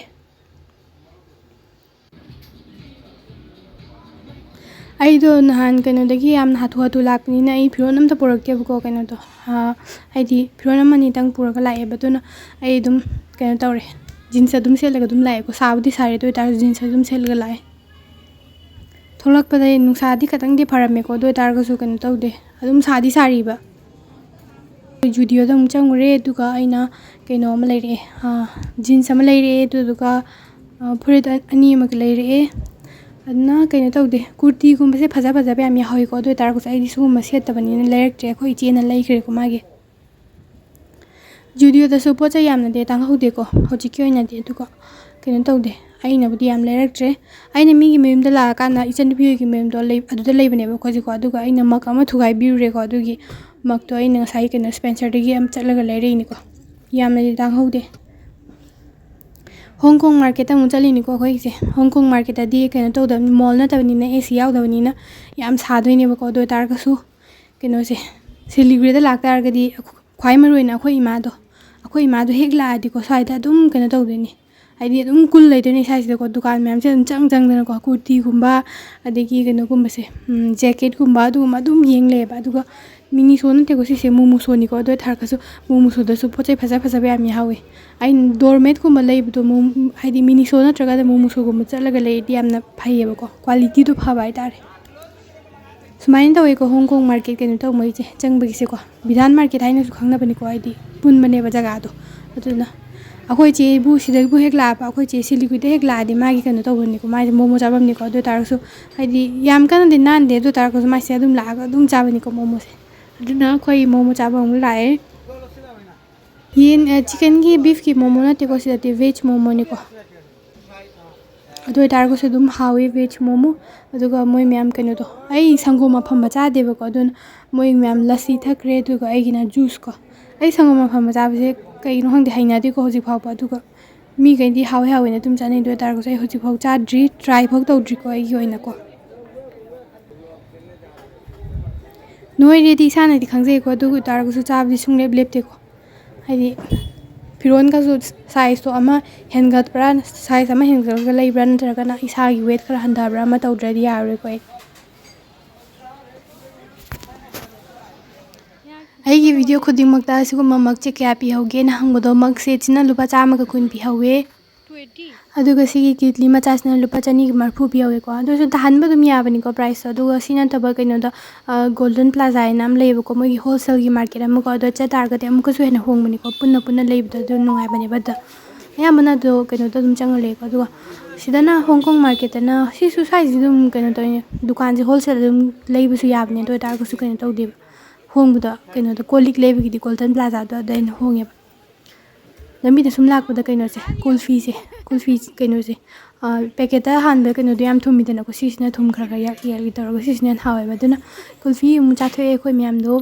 ꯑꯩꯗꯣ ꯅꯍꯥꯟ ꯀꯩꯅꯣꯗꯒꯤ ꯌꯥꯝꯅ ꯍꯥꯊꯨ ꯍꯥꯊꯨ ꯂꯥꯛꯄꯅꯤꯅ ꯑꯩ ꯐꯤꯔꯣꯜ ꯑꯝꯇ ꯄꯨꯔꯛꯇꯦꯕꯀꯣ, ꯀꯩꯅꯣꯗꯣ, ꯍꯥꯏꯗꯤ ꯐꯤꯔꯣꯜ ꯑꯃꯅꯤꯇꯪ ꯄꯨꯔꯒ ꯂꯥꯛꯑꯦꯕ꯫ ꯑꯗꯨꯅ ꯑꯩ ꯑꯗꯨꯝ ꯀꯩꯅꯣ ꯇꯧꯔꯦ, ꯖꯤꯟꯁ ꯑꯗꯨꯝ ꯁꯦꯠꯂꯒ ꯑꯗꯨꯝ ꯂꯥꯛꯑꯦꯀꯣ꯫ ꯁꯥꯕꯨꯗꯤ ꯁꯥꯔꯦ, ꯑꯗꯨ ꯑꯣꯏꯇꯥꯔꯁꯨ ꯖꯤꯟꯁ ꯑꯗꯨꯝ ꯁꯦꯠꯂꯒ ꯂꯥꯛꯑꯦ꯫ ꯊꯣꯛꯂꯛꯄꯗ ꯅꯨꯡꯁꯥꯗꯤ ꯈꯤꯇꯪꯗꯤ ꯐꯔꯝꯃꯦꯀꯣ, ꯑꯗꯨ ꯑꯣꯏꯇꯥꯔꯒꯁꯨ ꯀꯩꯅꯣ ꯇꯧꯗꯦ, ꯑꯗꯨꯝ ꯁꯥꯗꯤ ꯁꯥꯔꯤꯕ꯫ ꯖꯨꯗꯤꯑꯣꯗ ꯑꯃꯨꯛ ꯆꯪꯉꯨꯔꯦ, ꯑꯗꯨꯒ ꯑꯩꯅ ꯀꯩꯅꯣ ꯑꯃ ꯂꯩꯔꯛꯑꯦ, ꯖꯤꯟꯁ ꯑꯃ ꯂꯩꯔꯛꯑꯦ, ꯑꯗꯨꯗꯨꯒ ꯐꯨꯔꯤꯠ ꯑꯅꯤ ꯑꯃꯒ ꯂꯩꯔꯛꯑꯦ꯫ ꯑꯗꯨꯅ ꯀꯩꯅꯣ ꯇꯧꯗꯦ, ꯀꯨꯔꯇꯤꯒꯨꯝꯕꯁꯦ ꯐꯖ ꯐꯖꯕ ꯌꯥꯝ ꯌꯥꯎꯍꯧꯋꯤꯀꯣ, ꯑꯗꯨ ꯑꯣꯏꯇꯥꯔꯒꯁꯨ ꯑꯩꯗꯤ ꯁꯤꯒꯨꯝꯕ ꯁꯦꯠꯇꯕꯅꯤꯅ ꯂꯩꯔꯛꯇ꯭ꯔꯦ, ꯑꯩꯈꯣꯏ ꯏꯆꯦꯅ ꯂꯩꯈ꯭ꯔꯦꯀꯣ ꯃꯥꯒꯤ꯫ ꯖꯨꯗꯤꯑꯣꯗꯁꯨ ꯄꯣꯠ ꯆꯩ ꯌꯥꯝꯅꯗꯤ ꯇꯥꯡꯍꯧꯗꯦꯀꯣ ꯍꯧꯖꯤꯛꯀꯤ ꯑꯣꯏꯅꯗꯤ, ꯑꯗꯨꯒ ꯀꯩꯅꯣ ꯇꯧꯗꯦ, ꯑꯩꯅꯕꯨꯗꯤ ꯌꯥꯝ ꯂꯩꯔꯛꯇ꯭ꯔꯦ꯫ ꯑꯩꯅ ꯃꯤꯒꯤ ꯃꯌꯨꯝꯗ ꯂꯥꯛꯑꯀꯥꯟꯗ ꯏꯆꯟꯅꯨꯄꯤ ꯍꯣꯏꯒꯤ ꯃꯌꯨꯝꯗꯣ ꯂꯩ-, ꯑꯗꯨꯗ ꯂꯩꯕꯅꯦꯕ ꯑꯩꯈꯣꯏꯁꯦꯀꯣ, ꯑꯗꯨꯒ ꯑꯩꯅ ꯃꯛ ꯑꯃ ꯊꯨꯒꯥꯏꯕꯤꯔꯨꯔꯦꯀꯣ, ꯑꯗꯨꯒꯤ ꯃꯛꯇꯣ ꯑꯩꯅ ꯉꯁꯥꯏ ꯀꯩꯅꯣ ꯁ꯭ꯄꯦꯟꯁꯔꯗꯒꯤ ꯑꯃ ꯆꯠꯂꯒ ꯂꯩꯔꯛꯏꯅꯤꯀꯣ꯫ ꯌꯥꯝꯅꯗꯤ ꯇꯥꯡꯍꯧꯗꯦ꯫ ꯍꯣꯡ ꯀꯣꯡ ꯃꯥꯔꯀꯦꯠꯇ ꯑꯃꯨꯛ ꯆꯠꯂꯤꯅꯤꯀꯣ ꯑꯩꯈꯣꯏꯒꯤꯁꯦ꯫ ꯍꯣꯡ ꯀꯣꯡ ꯃꯥꯔꯀꯦꯠꯇꯗꯤ ꯀꯩꯅꯣ ꯇꯧꯗꯕꯅꯤ, ꯃꯣꯜ ꯅꯠꯇꯕꯅꯤꯅ ꯑꯦ ꯁꯤ ꯌꯥꯎꯗꯕꯅꯤꯅ ꯌꯥꯝ ꯁꯥꯗꯣꯏꯅꯦꯕꯀꯣ꯫ ꯑꯗꯨ ꯑꯣꯏꯇꯥꯔꯒꯁꯨ ꯀꯩꯅꯣꯁꯦ, ꯁꯤꯂꯤꯒꯨꯔꯤꯗ ꯂꯥꯛꯇꯥꯔꯒꯗꯤ ꯈ꯭ꯋꯥꯏ ꯃꯔꯨ ꯑꯣꯏꯅ ꯑꯩꯈꯣꯏ ꯏꯃꯥꯗꯣ, ꯑꯩꯈꯣꯏ ꯏꯃꯥꯗꯣ ꯍꯦꯛ ꯂꯥꯛꯑꯗꯤꯀꯣ ꯁ꯭ꯋꯥꯏꯗ ꯑꯗꯨꯝ ꯀꯩꯅꯣ ꯇꯧꯗꯣꯏꯅꯤ, ꯍꯥꯏꯗꯤ ꯑꯗꯨꯝ ꯀꯨꯜ ꯂꯩꯗꯣꯏꯅꯤ ꯁ꯭ꯋꯥꯏꯁꯤꯗꯀꯣ꯫ ꯗꯨꯀꯥꯟ ꯃꯌꯥꯝꯁꯦ ꯑꯗꯨꯝ ꯆꯪ ꯆꯪꯗꯅꯀꯣ, ꯀꯨꯔꯇꯤꯒꯨꯝꯕ, ꯑꯗꯒꯤ ꯀꯩꯅꯣꯒꯨꯝꯕꯁꯦ, ꯖꯦꯀꯦꯠꯀꯨꯝꯕ, ꯑꯗꯨꯒꯨꯝꯕ ꯑꯗꯨꯝ ꯌꯦꯡ ꯂꯩꯌꯦꯕ꯫ ꯑꯗꯨꯒ ꯃꯤꯅꯤꯁꯣ ꯅꯠꯇꯦꯀꯣ ꯁꯤꯁꯦ, ꯃꯣꯃꯣꯁꯣꯅꯤꯀꯣ꯫ ꯑꯗꯨ ꯑꯣꯏ ꯇꯥꯔꯒꯁꯨ ꯃꯣꯃꯣꯁꯣꯗꯁꯨ ꯄꯣꯠ ꯆꯩ ꯐꯖ ꯐꯖꯕ ꯌꯥꯝ ꯌꯥꯍꯧꯋꯤ꯫ ꯑꯩꯅ ꯗꯣꯔꯃꯦꯠꯀꯨꯝꯕ ꯂꯩꯕꯗꯣ ꯃꯣ-, ꯍꯥꯏꯗꯤ ꯃꯤꯅꯤꯁꯣ ꯅꯠꯇ꯭ꯔꯒꯅ ꯃꯣꯃꯣꯁꯣꯒꯨꯝꯕ ꯆꯠꯂꯒ ꯂꯩꯔꯗꯤ ꯌꯥꯝꯅ ꯐꯩꯌꯦꯕꯀꯣ, ꯀ꯭ꯋꯥꯂꯤꯇꯤꯗꯣ ꯐꯕ ꯍꯥꯏꯇꯥꯔꯦ꯫ ꯁꯨꯃꯥꯏꯅ ꯇꯧꯋꯦꯀꯣ, ꯍꯣꯡ ꯀꯣꯡ ꯃꯥꯔꯀꯦꯠ ꯀꯩꯅꯣ ꯇꯧꯕꯩꯁꯦ, ꯆꯪꯕꯒꯤꯁꯦꯀꯣ꯫ ꯕꯤꯙꯥꯟ ꯃꯥꯔꯀꯦꯠ ꯍꯥꯏꯅꯁꯨ ꯈꯪꯅꯕꯅꯤꯀꯣ, ꯍꯥꯏꯗꯤ ꯄꯨꯟꯕꯅꯦꯕ ꯖꯒꯥꯗꯣ꯫ ꯑꯗꯨꯅ ꯑꯩꯈꯣꯏ ꯆꯦꯕꯨ ꯁꯤꯗꯕꯨ ꯍꯦꯛ ꯂꯥꯛꯑꯕ, ꯑꯩꯈꯣꯏ ꯆꯦ ꯁꯤꯂꯤꯒꯨꯔꯤꯗ ꯍꯦꯛ ꯂꯥꯛꯑꯗꯤ ꯃꯥꯒꯤ ꯀꯩꯅꯣ ꯇꯧꯕꯅꯤꯀꯣ, ꯃꯥꯁꯦ ꯃꯣꯃꯣ ꯆꯥꯐꯝꯅꯤꯀꯣ꯫ ꯑꯗꯨ ꯑꯣꯏ ꯇꯥꯔꯒꯁꯨ ꯍꯥꯏꯗꯤ ꯌꯥꯝ ꯀꯟꯅꯗꯤ ꯅꯥꯟꯗꯦ, ꯑꯗꯨ ꯑꯣꯏ ꯇꯥꯔꯒꯁꯨ ꯃꯥꯁꯦ ꯑꯗꯨꯝ ꯂꯥꯛꯑꯒ ꯑꯗꯨꯝ ꯆꯥꯕꯅꯤꯀꯣ ꯃꯣꯃꯣꯁꯦ꯫ ꯑꯗꯨꯅ ꯑꯩꯈꯣꯏ ꯃꯣꯃꯣ ꯆꯥꯕ ꯑꯃꯨꯛ ꯂꯥꯛꯑꯦ꯫ ꯌꯦꯟ, ꯑ, ꯆꯤꯀꯟꯒꯤ, ꯕꯤꯐꯀꯤ ꯃꯣꯃꯣ ꯅꯠꯇꯦꯀꯣ, ꯁꯤꯗꯗꯤ ꯚꯦꯖ ꯃꯣꯃꯣꯅꯤꯀꯣ꯫ ꯑꯗꯨ ꯑꯣꯏ ꯇꯥꯔꯒꯁꯨ ꯑꯗꯨꯝ ꯍꯥꯎꯋꯤ ꯚꯦꯖ ꯃꯣꯃꯣ꯫ ꯑꯗꯨꯒ ꯃꯣꯏ ꯃꯌꯥꯝ ꯀꯩꯅꯣꯗꯣ, ꯑꯩ ꯁꯪꯒꯣꯝ ꯑꯐꯝꯕ ꯆꯥꯗꯦꯕꯀꯣ, ꯑꯗꯨꯅ ꯃꯣꯏ ꯃꯌꯥꯝ ꯂꯁꯤ ꯊꯛꯈ꯭ꯔꯦ, ꯑꯗꯨꯒ ꯑꯩꯒꯤꯅ ꯖꯨꯁꯀꯣ꯫ ꯑꯩ ꯁꯪꯒꯣꯝ ꯑꯐꯝꯕ ꯆꯥꯕꯁꯦ ꯀꯩꯒꯤꯅꯣ ꯈꯪꯗꯦ, ꯍꯩꯅꯗꯦꯀꯣ ꯍꯧꯖꯤꯛ ꯐꯥꯎꯕ꯫ ꯑꯗꯨꯒ ꯃꯤꯈꯩꯗꯤ ꯍꯥꯎꯋꯦ ꯍꯥꯎꯋꯦꯅ ꯑꯗꯨꯝ ꯆꯥꯅꯩ꯫ ꯑꯗꯨ ꯑꯣꯏ ꯇꯥꯔꯒꯁꯨ ꯑꯩ ꯍꯧꯖꯤꯛ ꯐꯥꯎ ꯆꯥꯗ꯭ꯔꯤ, ꯇ꯭ꯔꯥꯏ ꯐꯥꯎ ꯇꯧꯗ꯭ꯔꯤꯀꯣ ꯑꯩꯒꯤ ꯑꯣꯏꯅꯀꯣ꯫ ꯅꯣꯏꯔꯦꯗꯤ ꯏꯁꯥꯅꯗꯤ ꯈꯪꯖꯩꯀꯣ, ꯑꯗꯨ ꯑꯣꯏ ꯇꯥꯔꯒꯁꯨ ꯆꯥꯕꯗꯤ ꯁꯨꯡꯂꯦꯞ ꯂꯦꯞꯇꯦꯀꯣ꯫ ꯍꯥꯏꯗꯤ ꯐꯤꯔꯣꯟꯒꯁꯨ ꯁꯥꯏꯖꯇꯣ ꯑꯃ ꯍꯦꯟꯒꯠꯄ꯭ꯔꯥ, ꯁꯥꯏꯖ ꯑꯃ ꯍꯦꯟꯒꯠꯂꯒ ꯂꯩꯕ꯭ꯔꯥ, ꯅꯠꯇ꯭ꯔꯒꯅ ꯏꯁꯥꯒꯤ ꯋꯦꯠ ꯈꯔ ꯍꯟꯊꯕ꯭ꯔꯥ ꯑꯃ ꯇꯧꯗ꯭ꯔꯗꯤ ꯌꯥꯔꯔꯣꯏꯀꯣ ꯑꯩ꯫ ꯑꯩꯒꯤ ꯚꯤꯗꯤꯑꯣ ꯈꯨꯗꯤꯡꯃꯛꯇ ꯑꯁꯤꯒꯨꯝꯕ ꯃꯛꯁꯦ ꯀꯌꯥ ꯄꯤꯍꯧꯒꯦꯅ ꯍꯪꯕꯗꯣ, ꯃꯛꯁꯦ ꯏꯆꯤꯟꯅ ꯂꯨꯄꯥ ꯆꯥꯝꯃꯒ ꯀꯨꯟ ꯄꯤꯍꯧꯋꯦ꯫ ꯑꯗꯨꯒ ꯁꯤꯒꯤ ꯀꯤꯠꯂꯤ ꯃꯆꯥꯁꯤꯅ ꯂꯨꯄꯥ ꯆꯅꯤꯒ ꯃꯔꯐꯨ ꯄꯤꯍꯧꯋꯦꯀꯣ꯫ ꯑꯗꯨꯁꯨ ꯇꯥꯍꯟꯕ ꯑꯗꯨꯝ ꯌꯥꯕꯅꯤꯀꯣ ꯄ꯭ꯔꯥꯏꯁꯇꯣ꯫ ꯑꯗꯨꯒ ꯁꯤ ꯅꯠꯇꯕ ꯀꯩꯅꯣꯗ, ꯑ, ꯒꯣꯜꯗꯟ ꯄ꯭ꯂꯥꯖꯥ ꯍꯥꯏꯅ ꯑꯃ ꯂꯩꯌꯦꯕꯀꯣ, ꯃꯣꯏꯒꯤ ꯍꯣꯜꯁꯦꯜꯒꯤ ꯃꯥꯔꯀꯦꯠ ꯑꯃꯀꯣ꯫ ꯑꯗꯣ ꯆꯠ ꯇꯥꯔꯒꯗꯤ ꯑꯃꯨꯛꯀꯁꯨ ꯍꯦꯟꯅ ꯍꯣꯡꯕꯅꯤꯀꯣ, ꯄꯨꯟꯅ ꯄꯨꯟꯅ ꯂꯩꯕꯗꯣ ꯑꯗꯨ ꯅꯨꯡꯉꯥꯏꯕꯅꯦꯕ꯫ ꯑꯗ ꯑꯌꯥꯝꯕꯅ ꯑꯗꯣ ꯀꯩꯅꯣꯗ ꯑꯗꯨꯝ ꯆꯪꯉ ꯂꯩꯌꯦꯀꯣ꯫ ꯑꯗꯨꯒ ꯁꯤꯗꯅ ꯍꯣꯡ ꯀꯣꯡ ꯃꯥꯔꯀꯦꯠꯇꯅ ꯁꯤꯁꯨ ꯁ꯭ꯋꯥꯏꯁꯤꯗꯤ ꯑꯗꯨꯝ ꯀꯩꯅꯣ ꯇꯧꯋꯦ, ꯗꯨꯀꯥꯟꯁꯦ ꯍꯣꯜꯁꯦꯜ ꯑꯗꯨꯝ ꯂꯩꯕꯁꯨ ꯌꯥꯕꯅꯦ꯫ ꯑꯗꯨ ꯑꯣꯏ ꯇꯥꯔꯒꯁꯨ ꯀꯩꯅꯣ ꯇꯧꯗꯦꯕ, ꯍꯣꯡꯕꯗꯣ ꯀꯩꯅꯣꯗ ꯀꯣꯜ ꯂꯤꯛ ꯂꯩꯕꯒꯤꯗꯤ ꯒꯣꯜꯗꯟ ꯄ꯭ꯂꯥꯖꯥꯗꯣ ꯑꯗ ꯑꯩꯅ ꯍꯣꯡꯉꯦꯕ꯫ ꯂꯝꯕꯤꯗ ꯁꯨꯝ ꯂꯥꯛꯄꯗ ꯀꯩꯅꯣꯁꯦ, ꯀꯨꯜꯐꯤꯁꯦ, ꯀꯨꯜꯐꯤ ꯀꯩꯅꯣꯁꯦ, ꯑ, ꯄꯦꯀꯦꯠꯇ ꯍꯥꯟꯕ ꯀꯩꯅꯣꯗꯣ ꯌꯥꯝ ꯊꯨꯝꯃꯤꯗꯅꯀꯣ, ꯁꯤꯁꯤꯅ ꯊꯨꯝ ꯈꯔ ꯈꯔ ꯌꯥꯛꯂꯤ ꯌꯥꯛꯂꯤ ꯇꯧꯔꯒ ꯁꯤꯁꯤꯅ ꯍꯦꯟꯅ ꯍꯥꯎꯋꯦꯕ꯫ ꯑꯗꯨꯅ ꯀꯨꯜꯐꯤ ꯑꯃꯨꯛ ꯆꯥꯊꯣꯛꯑꯦ ꯑꯩꯈꯣꯏ ꯃꯌꯥꯝꯗꯣ꯫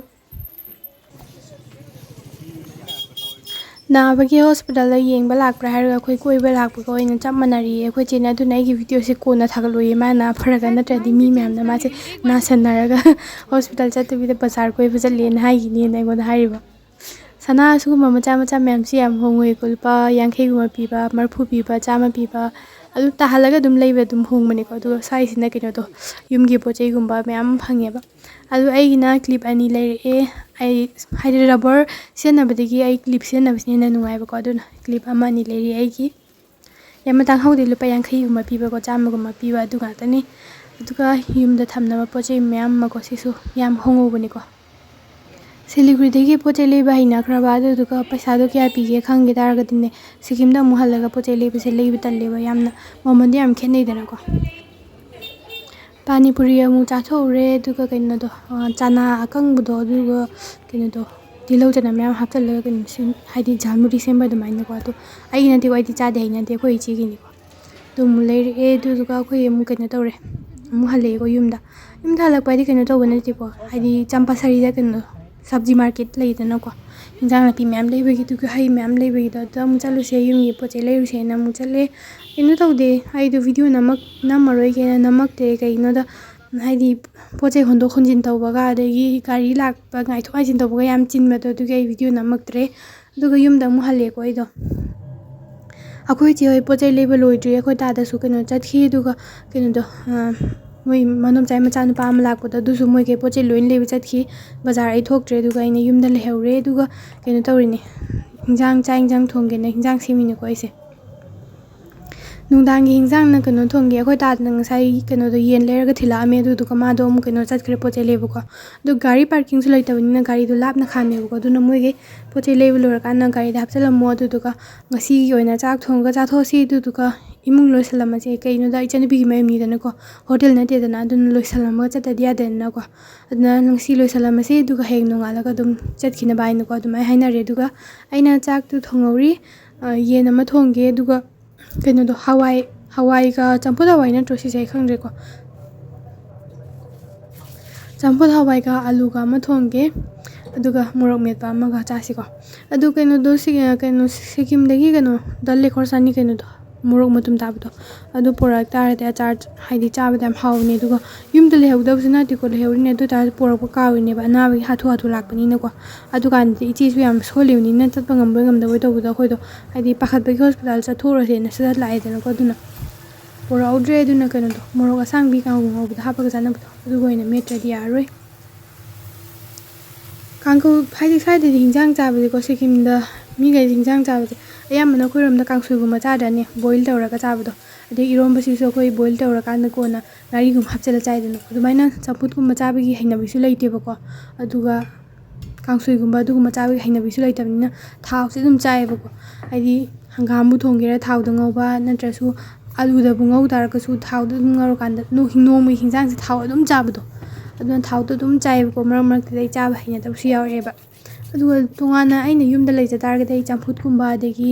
ꯅꯥꯕꯒꯤ ꯍꯣꯁꯄꯤꯇꯥꯜꯗ ꯌꯦꯡꯕ ꯂꯥꯛꯄ꯭ꯔꯥ ꯍꯥꯏꯔꯒ ꯑꯩꯈꯣꯏ ꯀꯣꯏꯕ ꯂꯥꯛꯄꯒ ꯑꯣꯏꯅ ꯆꯞ ꯃꯥꯟꯅꯔꯤꯌꯦ꯫ ꯑꯩꯈꯣꯏ ꯆꯦꯅ ꯑꯗꯨꯅ ꯑꯩꯒꯤ ꯚꯤꯗꯤꯑꯣꯁꯦ ꯀꯣꯟꯅ ꯊꯥꯒꯠꯂꯣꯏꯌꯦ, ꯃꯥꯅ ꯐꯔꯒ, ꯅꯠꯇ꯭ꯔꯗꯤ ꯃꯤ ꯃꯌꯥꯝꯅ ꯃꯥꯁꯦ ꯅꯥꯁꯟꯅꯔꯒ ꯍꯣꯁꯄꯤꯇꯥꯜ ꯆꯠꯇꯕꯤꯗ ꯕꯖꯥꯔ ꯀꯣꯏꯕ ꯆꯠꯂꯦꯅ ꯍꯥꯏꯈꯤꯅꯦꯅ ꯑꯩꯉꯣꯟꯗ ꯍꯥꯏꯔꯤꯕ꯫ ꯁꯅꯥ ꯑꯁꯤꯒꯨꯝꯕ ꯃꯆꯥ ꯃꯆꯥ ꯃꯌꯥꯝꯁꯤ ꯌꯥꯝ ꯍꯣꯡꯉꯣꯏꯀꯣ꯫ ꯂꯨꯄꯥ ꯌꯥꯡꯈꯩꯒꯨꯝꯕ ꯄꯤꯕ, ꯃꯔꯐꯨ ꯄꯤꯕ, ꯆꯥꯝꯃ ꯄꯤꯕ, ꯑꯗꯨꯝ ꯇꯥꯍꯜꯂꯒ ꯑꯗꯨꯝ ꯂꯩꯕ ꯑꯗꯨꯝ ꯍꯣꯡꯕꯅꯤꯀꯣ꯫ ꯑꯗꯨꯒ ꯁ꯭ꯋꯥꯏꯁꯤꯅ ꯀꯩꯅꯣꯗꯣ, ꯌꯨꯝꯒꯤ ꯄꯣꯠ ꯆꯩꯒꯨꯝꯕ ꯃꯌꯥꯝ ꯐꯪꯉꯦꯕ꯫ ꯑꯗꯨ ꯑꯩꯒꯤꯅ ꯀ꯭ꯂꯤꯞ ꯑꯅꯤ ꯂꯩꯔꯛꯑꯦ꯫ ꯑꯩ ꯍꯥꯏꯗꯤ ꯔꯕꯔ ꯁꯤꯖꯤꯟꯅꯕꯗꯒꯤ ꯑꯩ ꯀ꯭ꯂꯤꯞ ꯁꯤꯖꯤꯟꯅꯕꯁꯤꯅ ꯍꯦꯟꯅ ꯅꯨꯡꯉꯥꯏꯕꯀꯣ꯫ ꯑꯗꯨꯅ ꯀ꯭ꯂꯤꯞ ꯑꯃ ꯑꯅꯤ ꯂꯩꯔꯛꯑꯦ ꯑꯩꯒꯤ꯫ ꯌꯥꯝꯅ ꯇꯥꯡꯍꯧꯗꯦ, ꯂꯨꯄꯥ ꯌꯥꯡꯈꯩꯒꯨꯝꯕ ꯄꯤꯕꯀꯣ, ꯆꯥꯝꯃꯒꯨꯝꯕ ꯄꯤꯕ ꯑꯗꯨ ꯉꯥꯛꯇꯅꯤ꯫ ꯑꯗꯨꯒ ꯌꯨꯝꯗ ꯊꯝꯅꯕ ꯄꯣꯠ ꯆꯩ ꯃꯌꯥꯝ ꯑꯃꯀꯣ, ꯁꯤꯁꯨ ꯌꯥꯝ ꯍꯣꯡꯍꯧꯕꯅꯤꯀꯣ꯫ ꯁꯤꯂꯤꯒꯨꯔꯤꯗꯒꯤ ꯄꯣꯠ ꯆꯩ ꯂꯩꯕ ꯍꯩꯅꯈ꯭ꯔꯕ, ꯑꯗꯨꯗꯨꯒ ꯄꯩꯁꯥꯗꯣ ꯀꯌꯥ ꯄꯤꯒꯦ ꯈꯪꯒꯦ ꯇꯥꯔꯒꯗꯤꯅꯦ, ꯁꯤꯀꯤꯝꯗ ꯑꯃꯨꯛ ꯍꯜꯂꯒ ꯄꯣꯠ ꯆꯩ ꯂꯩꯕꯁꯦ ꯂꯩꯕ ꯇꯜꯂꯦꯕ, ꯌꯥꯝꯅ ꯃꯃꯟꯗꯣ ꯌꯥꯝ ꯈꯦꯠꯅꯩꯗꯅꯀꯣ꯫ ꯄꯥꯅꯤꯄꯨꯔꯤ ꯑꯃꯨꯛ ꯆꯥꯊꯣꯛꯎꯔꯦ, ꯑꯗꯨꯒ ꯀꯩꯅꯣꯗꯣ, ꯑ, ꯆꯅꯥ ꯑꯀꯪꯕꯗꯣ, ꯑꯗꯨꯒ ꯀꯩꯅꯣꯗꯣ, ꯇꯤꯜꯍꯧ ꯆꯅꯝ ꯃꯌꯥꯝ ꯍꯥꯞꯆꯤꯜꯂꯒ ꯀꯩꯅꯣ ꯁꯦꯝ-, ꯍꯥꯏꯗꯤ ꯖꯥꯜꯃꯨꯔꯤ ꯁꯦꯝꯕ ꯑꯗꯨꯃꯥꯏꯅꯀꯣ꯫ ꯑꯗꯣ ꯑꯩꯒꯤ ꯅꯠꯇꯦꯀꯣ, ꯑꯩꯗꯤ ꯆꯥꯗꯦ, ꯍꯩꯅꯗꯦ, ꯑꯩꯈꯣꯏ ꯏꯆꯦꯒꯤꯅꯤꯀꯣ꯫ ꯑꯗꯨ ꯑꯃꯨꯛ ꯂꯩꯔꯛꯑꯦ, ꯑꯗꯨꯗꯨꯒ ꯑꯩꯈꯣꯏ ꯑꯃꯨꯛ ꯀꯩꯅꯣ ꯇꯧꯔꯦ, ꯑꯃꯨꯛ ꯍꯜꯂꯛꯑꯦꯀꯣ ꯌꯨꯝꯗ꯫ ꯌꯨꯝꯗ ꯍꯜꯂꯛꯄ ꯍꯥꯏꯗꯤ ꯀꯩꯅꯣ ꯇꯧꯕ ꯅꯠꯇꯦꯀꯣ, ꯍꯥꯏꯗꯤ ꯆꯝꯄꯥꯁꯔꯤꯗ ꯀꯩꯅꯣ ꯁꯕꯖꯤ ꯃꯥꯔꯀꯦꯠ ꯂꯩꯗꯅꯀꯣ, ꯏꯟꯖꯥꯡ ꯅꯥꯄꯤ ꯃꯌꯥꯝ ꯂꯩꯕꯒꯤ, ꯑꯗꯨꯒ ꯍꯩ ꯃꯌꯥꯝ ꯂꯩꯕꯒꯤꯗꯣ, ꯑꯗꯨꯗ ꯑꯃꯨꯛ ꯆꯠꯂꯨꯁꯦ, ꯌꯨꯝꯒꯤ ꯄꯣꯠ ꯆꯩ ꯂꯩꯔꯨꯁꯦꯅ ꯑꯃꯨꯛ ꯆꯠꯂꯦ꯫ ꯀꯩꯅꯣ ꯇꯧꯗꯦ, ꯑꯩꯗꯣ ꯚꯤꯗꯤꯑꯣ ꯅꯝꯃꯛ-, ꯅꯝꯃꯔꯣꯏꯒꯦꯅ ꯅꯝꯃꯛꯇ꯭ꯔꯦ꯫ ꯀꯩꯒꯤꯅꯣꯗ ꯍꯥꯏꯗꯤ ꯄꯣꯠ ꯆꯩ ꯍꯣꯟꯗꯣꯛ ꯍꯣꯟꯖꯤꯟ ꯇꯧꯕꯒ, ꯑꯗꯒꯤ ꯒꯥꯔꯤ ꯂꯥꯛꯄ ꯉꯥꯏꯊꯣꯛ ꯉꯥꯏꯁꯤꯟ ꯇꯧꯕꯒ ꯌꯥꯝ ꯆꯤꯟꯕꯗꯣ, ꯑꯗꯨꯒꯤ ꯑꯩ ꯚꯤꯗꯤꯑꯣ ꯅꯝꯃꯛꯇ꯭ꯔꯦ꯫ ꯑꯗꯨꯒ ꯌꯨꯝꯗ ꯑꯃꯨꯛ ꯍꯜꯂꯛꯑꯦꯀꯣ ꯑꯩꯗꯣ꯫ ꯑꯩꯈꯣꯏ ꯆꯦ ꯍꯣꯏ ꯄꯣꯠ ꯆꯩ ꯂꯩꯕ ꯂꯣꯏꯗ꯭ꯔꯤ, ꯑꯩꯈꯣꯏ ꯇꯥꯗꯁꯨ ꯀꯩꯅꯣ ꯆꯠꯈꯤ, ꯑꯗꯨꯒ ꯀꯩꯅꯣꯗꯣ, ꯑ, ꯃꯣꯏ ꯃꯅꯣꯝꯆꯥꯒꯤ ꯃꯆꯥꯅꯨꯄꯥ ꯑꯃ ꯂꯥꯛꯄꯗꯣ, ꯑꯗꯨꯁꯨ ꯃꯣꯏꯒꯤ ꯄꯣꯠ ꯆꯩ ꯂꯣꯏꯅ ꯂꯩꯕ ꯆꯠꯈꯤ꯫ ꯕꯖꯥꯔ ꯑꯩ ꯊꯣꯛꯇ꯭ꯔꯦ, ꯑꯗꯨꯒ ꯑꯩꯅ ꯌꯨꯝꯗ ꯂꯩꯍꯧꯔꯦ꯫ ꯑꯗꯨꯒ ꯀꯩꯅꯣ ꯇꯧꯔꯤꯅꯦ, ꯍꯤꯟꯖꯥꯡ, ꯆꯥꯛ ꯍꯤꯟꯖꯥꯡ ꯊꯣꯡꯒꯦꯅ ꯍꯤꯟꯖꯥꯡ ꯁꯦꯝꯃꯤꯅꯦꯀꯣ ꯑꯩꯁꯦ꯫ ꯅꯨꯡꯗꯥꯡꯒꯤ ꯍꯤꯟꯖꯥꯡꯅ ꯀꯩꯅꯣ ꯊꯣꯡꯒꯦ, ꯑꯩꯈꯣꯏ ꯇꯥꯗꯅ ꯉꯁꯥꯏ ꯀꯩꯅꯣꯗꯣ, ꯌꯦꯟ ꯂꯩꯔꯒ ꯊꯤꯜꯂꯛꯑꯝꯃꯦ, ꯑꯗꯨꯗꯨꯒ ꯃꯥꯗꯣ ꯑꯃꯨꯛ ꯀꯩꯅꯣ ꯆꯠꯈ꯭ꯔꯦ, ꯄꯣꯠ ꯆꯩ ꯂꯩꯕꯀꯣ꯫ ꯑꯗꯨ ꯒꯥꯔꯤ ꯄꯥꯔꯀꯤꯡꯁꯨ ꯂꯩꯇꯕꯅꯤꯅ ꯒꯥꯔꯤꯗꯣ ꯂꯥꯞꯅ ꯈꯥꯝꯃꯦꯕꯀꯣ, ꯑꯗꯨꯅ ꯃꯣꯏꯒꯤ ꯄꯣꯠ ꯆꯩ ꯂꯩꯕ ꯂꯣꯏꯔꯀꯥꯟꯗ ꯒꯥꯔꯤꯗ ꯍꯥꯞꯆꯤꯜꯂꯝꯃꯣ, ꯑꯗꯨꯗꯨꯒ ꯉꯁꯤꯒꯤ ꯑꯣꯏꯅ ꯆꯥꯛ ꯊꯣꯡꯉꯒ ꯆꯥꯊꯣꯛꯑꯁꯤ꯫ ꯑꯗꯨꯗꯨꯒ ꯏꯃꯨꯡ ꯂꯣꯏꯁꯜꯂꯝꯃꯁꯦ, ꯀꯩꯅꯣꯗ ꯏꯆꯟꯅꯨꯄꯤꯒꯤ ꯃꯌꯨꯝꯅꯤꯗꯅꯀꯣ, ꯍꯣꯇꯦꯜ ꯅꯠꯇꯦꯗꯅ, ꯑꯗꯨꯅ ꯂꯣꯏꯁꯜꯂꯝꯃꯒ ꯆꯠꯇꯗꯤ ꯌꯥꯗꯦꯗꯅꯀꯣ꯫ ꯑꯗꯨꯅ ꯉꯁꯤ ꯂꯣꯏꯁꯜꯂꯝꯃꯁꯦ, ꯑꯗꯨꯒ ꯍꯌꯦꯡ ꯅꯣꯡꯉꯥꯜꯂꯒ ꯑꯗꯨꯝ ꯆꯠꯈꯤꯅꯕ ꯍꯥꯏꯅꯀꯣ, ꯑꯗꯨꯃꯥꯏꯅ ꯍꯥꯏꯅꯔꯦ꯫ ꯑꯗꯨꯒ ꯑꯩꯅ ꯆꯥꯛꯇꯨ ꯊꯣꯡꯍꯧꯔꯤ, ꯑ, ꯌꯦꯟ ꯑꯃ ꯊꯣꯡꯒꯦ, ꯑꯗꯨꯒ ꯀꯩꯅꯣꯗꯣ, ꯍꯋꯥꯏ, ꯍꯋꯥꯏꯒ ꯆꯝꯐꯨꯠ ꯍꯋꯥꯏ ꯅꯠꯇ꯭ꯔꯣ ꯁꯤꯁꯦ? ꯑꯩ ꯈꯪꯗ꯭ꯔꯦꯀꯣ꯫ ꯆꯝꯐꯨꯠ ꯍꯋꯥꯏꯒ ꯑꯂꯨꯒ ꯑꯃ ꯊꯣꯡꯒꯦ, ꯑꯗꯨꯒ ꯃꯣꯔꯣꯛ ꯃꯦꯠꯄ ꯑꯃꯒ ꯆꯥꯁꯤꯀꯣ꯫ ꯑꯗꯨ ꯀꯩꯅꯣꯗꯣ, ꯁꯤ, ꯀꯩꯅꯣ, ꯁꯤꯀꯤꯝꯗꯒꯤ ꯀꯩꯅꯣ, ꯗꯜ ꯂꯦꯈꯣꯔ ꯆꯥꯅꯤ ꯀꯩꯅꯣꯗꯣ, ꯃꯣꯔꯣꯛ ꯃꯇꯨꯝ ꯇꯥꯕꯗꯣ, ꯑꯗꯨ ꯄꯨꯔꯛ ꯇꯥꯔꯗꯤ ꯑꯆꯥꯔ, ꯍꯥꯏꯗꯤ ꯆꯥꯕꯗ ꯌꯥꯝ ꯍꯥꯎꯕꯅꯦ꯫ ꯑꯗꯨꯒ ꯌꯨꯝꯗ ꯂꯩꯍꯧꯗꯕꯁꯨ ꯅꯠꯇꯦꯀꯣ, ꯂꯩꯍꯧꯔꯤꯅꯦ, ꯑꯗꯨ ꯑꯣꯏꯇꯥꯔꯁꯨ ꯄꯨꯔꯛꯄ ꯀꯥꯎꯔꯤꯅꯦꯕ, ꯑꯅꯥꯕꯒꯤ ꯍꯥꯊꯨ ꯍꯥꯊꯨ ꯂꯥꯛꯄꯅꯤꯅꯀꯣ꯫ ꯑꯗꯨꯀꯥꯟꯗꯗꯤ ꯏꯆꯦꯁꯨ ꯌꯥꯝ ꯁꯣꯜꯂꯤꯕꯅꯤꯅ ꯆꯠꯄ ꯉꯝꯕꯣꯏ ꯉꯝꯗꯕꯣꯏ ꯇꯧꯕꯗꯣ, ꯑꯩꯈꯣꯏꯗꯣ ꯍꯥꯏꯗꯤ ꯄꯥꯈꯠꯄꯒꯤ ꯍꯣꯁꯄꯤꯇꯥꯜ ꯆꯠꯊꯣꯛꯎꯔꯁꯦꯅ ꯁꯠ ꯁꯠ ꯂꯥꯛꯑꯦꯗꯅꯀꯣ꯫ ꯑꯗꯨꯅ ꯄꯨꯔꯛꯍꯧꯗ꯭ꯔꯦ꯫ ꯑꯗꯨꯅ ꯀꯩꯅꯣꯗꯣ, ꯃꯣꯔꯣꯛ ꯑꯁꯥꯡꯕꯤ ꯀꯥꯡꯍꯧ ꯉꯧꯕꯗ ꯍꯥꯞꯄꯒ ꯆꯥꯅꯕꯗꯣ, ꯑꯗꯨꯒ ꯑꯣꯏꯅ ꯃꯦꯠꯇ꯭ꯔꯗꯤ ꯌꯥꯔꯔꯣꯏ꯫ ꯀꯥꯡꯍꯧ ꯍꯥꯏꯗꯤ ꯁ꯭ꯋꯥꯏꯗꯗꯤ ꯍꯤꯟꯖꯥꯡ ꯆꯥꯕꯁꯦꯀꯣ, ꯁꯤꯀꯤꯝꯗ ꯃꯤꯈꯩꯁꯦ ꯍꯤꯟꯖꯥꯡ ꯆꯥꯕꯁꯦ ꯑꯌꯥꯝꯕꯅ ꯑꯩꯈꯣꯏꯔꯣꯝꯗ ꯀꯥꯡꯁꯣꯏꯒꯨꯝꯕ ꯆꯥꯗ꯭ꯔꯅꯦ, ꯕꯣꯏꯜ ꯇꯧꯔꯒ ꯆꯥꯕꯗꯣ꯫ ꯑꯗꯩ ꯏꯔꯣꯝꯕꯁꯤꯁꯨ ꯑꯩꯈꯣꯏ ꯕꯣꯏꯜ ꯇꯧꯔꯀꯥꯟꯗ ꯀꯣꯟꯅ ꯉꯥꯔꯤꯒꯨꯝꯕ ꯍꯥꯞꯆꯤꯜꯂ ꯆꯥꯏꯗꯅ꯫ ꯑꯗꯨꯃꯥꯏꯅ ꯆꯝꯐꯨꯠꯀꯨꯝꯕ ꯆꯥꯕꯒꯤ ꯍꯩꯅꯕꯤꯁꯨ ꯂꯩꯇꯦꯕꯀꯣ꯫ ꯑꯗꯨꯒ ꯀꯥꯡꯁꯣꯏꯒꯨꯝꯕ ꯑꯗꯨꯒꯨꯝꯕ ꯆꯥꯕꯒꯤ ꯍꯩꯅꯕꯤꯁꯨ ꯂꯩꯇꯕꯅꯤꯅ ꯊꯥꯎꯁꯦ ꯑꯗꯨꯝ ꯆꯥꯏꯌꯦꯕꯀꯣ꯫ ꯍꯥꯏꯗꯤ ꯍꯪꯒꯥꯝꯕꯨ ꯊꯣꯡꯒꯦꯔꯥ ꯊꯥꯎꯗ ꯉꯧꯕ, ꯅꯠꯇ꯭ꯔꯁꯨ ꯑꯥꯂꯨꯗꯕꯨ ꯉꯧ ꯇꯥꯔꯒꯁꯨ ꯊꯥꯎꯗ ꯑꯗꯨꯝ ꯉꯧꯔꯀꯥꯟꯗ ꯅꯣ-, ꯅꯣꯡꯃꯒꯤ ꯍꯤꯟꯖꯥꯡꯁꯦ ꯊꯥꯎ ꯑꯗꯨꯝ ꯆꯥꯕꯗꯣ, ꯑꯗꯨꯅ ꯊꯥꯎꯗꯣ ꯑꯗꯨꯝ ꯆꯥꯏꯌꯦꯕꯀꯣ꯫ ꯃꯔꯛ ꯃꯔꯛꯇꯗꯤ ꯑꯩ ꯆꯥꯕ ꯍꯩꯅꯗꯕꯁꯨ ꯌꯥꯎꯔꯛꯑꯦꯕ꯫ ꯑꯗꯨꯒ ꯇꯣꯉꯥꯟꯅ ꯑꯩꯅ ꯌꯨꯝꯗ ꯂꯩꯖ ꯇꯥꯔꯒꯗꯤ ꯑꯩ ꯆꯝꯐꯨꯠꯀꯨꯝꯕ, ꯑꯗꯒꯤ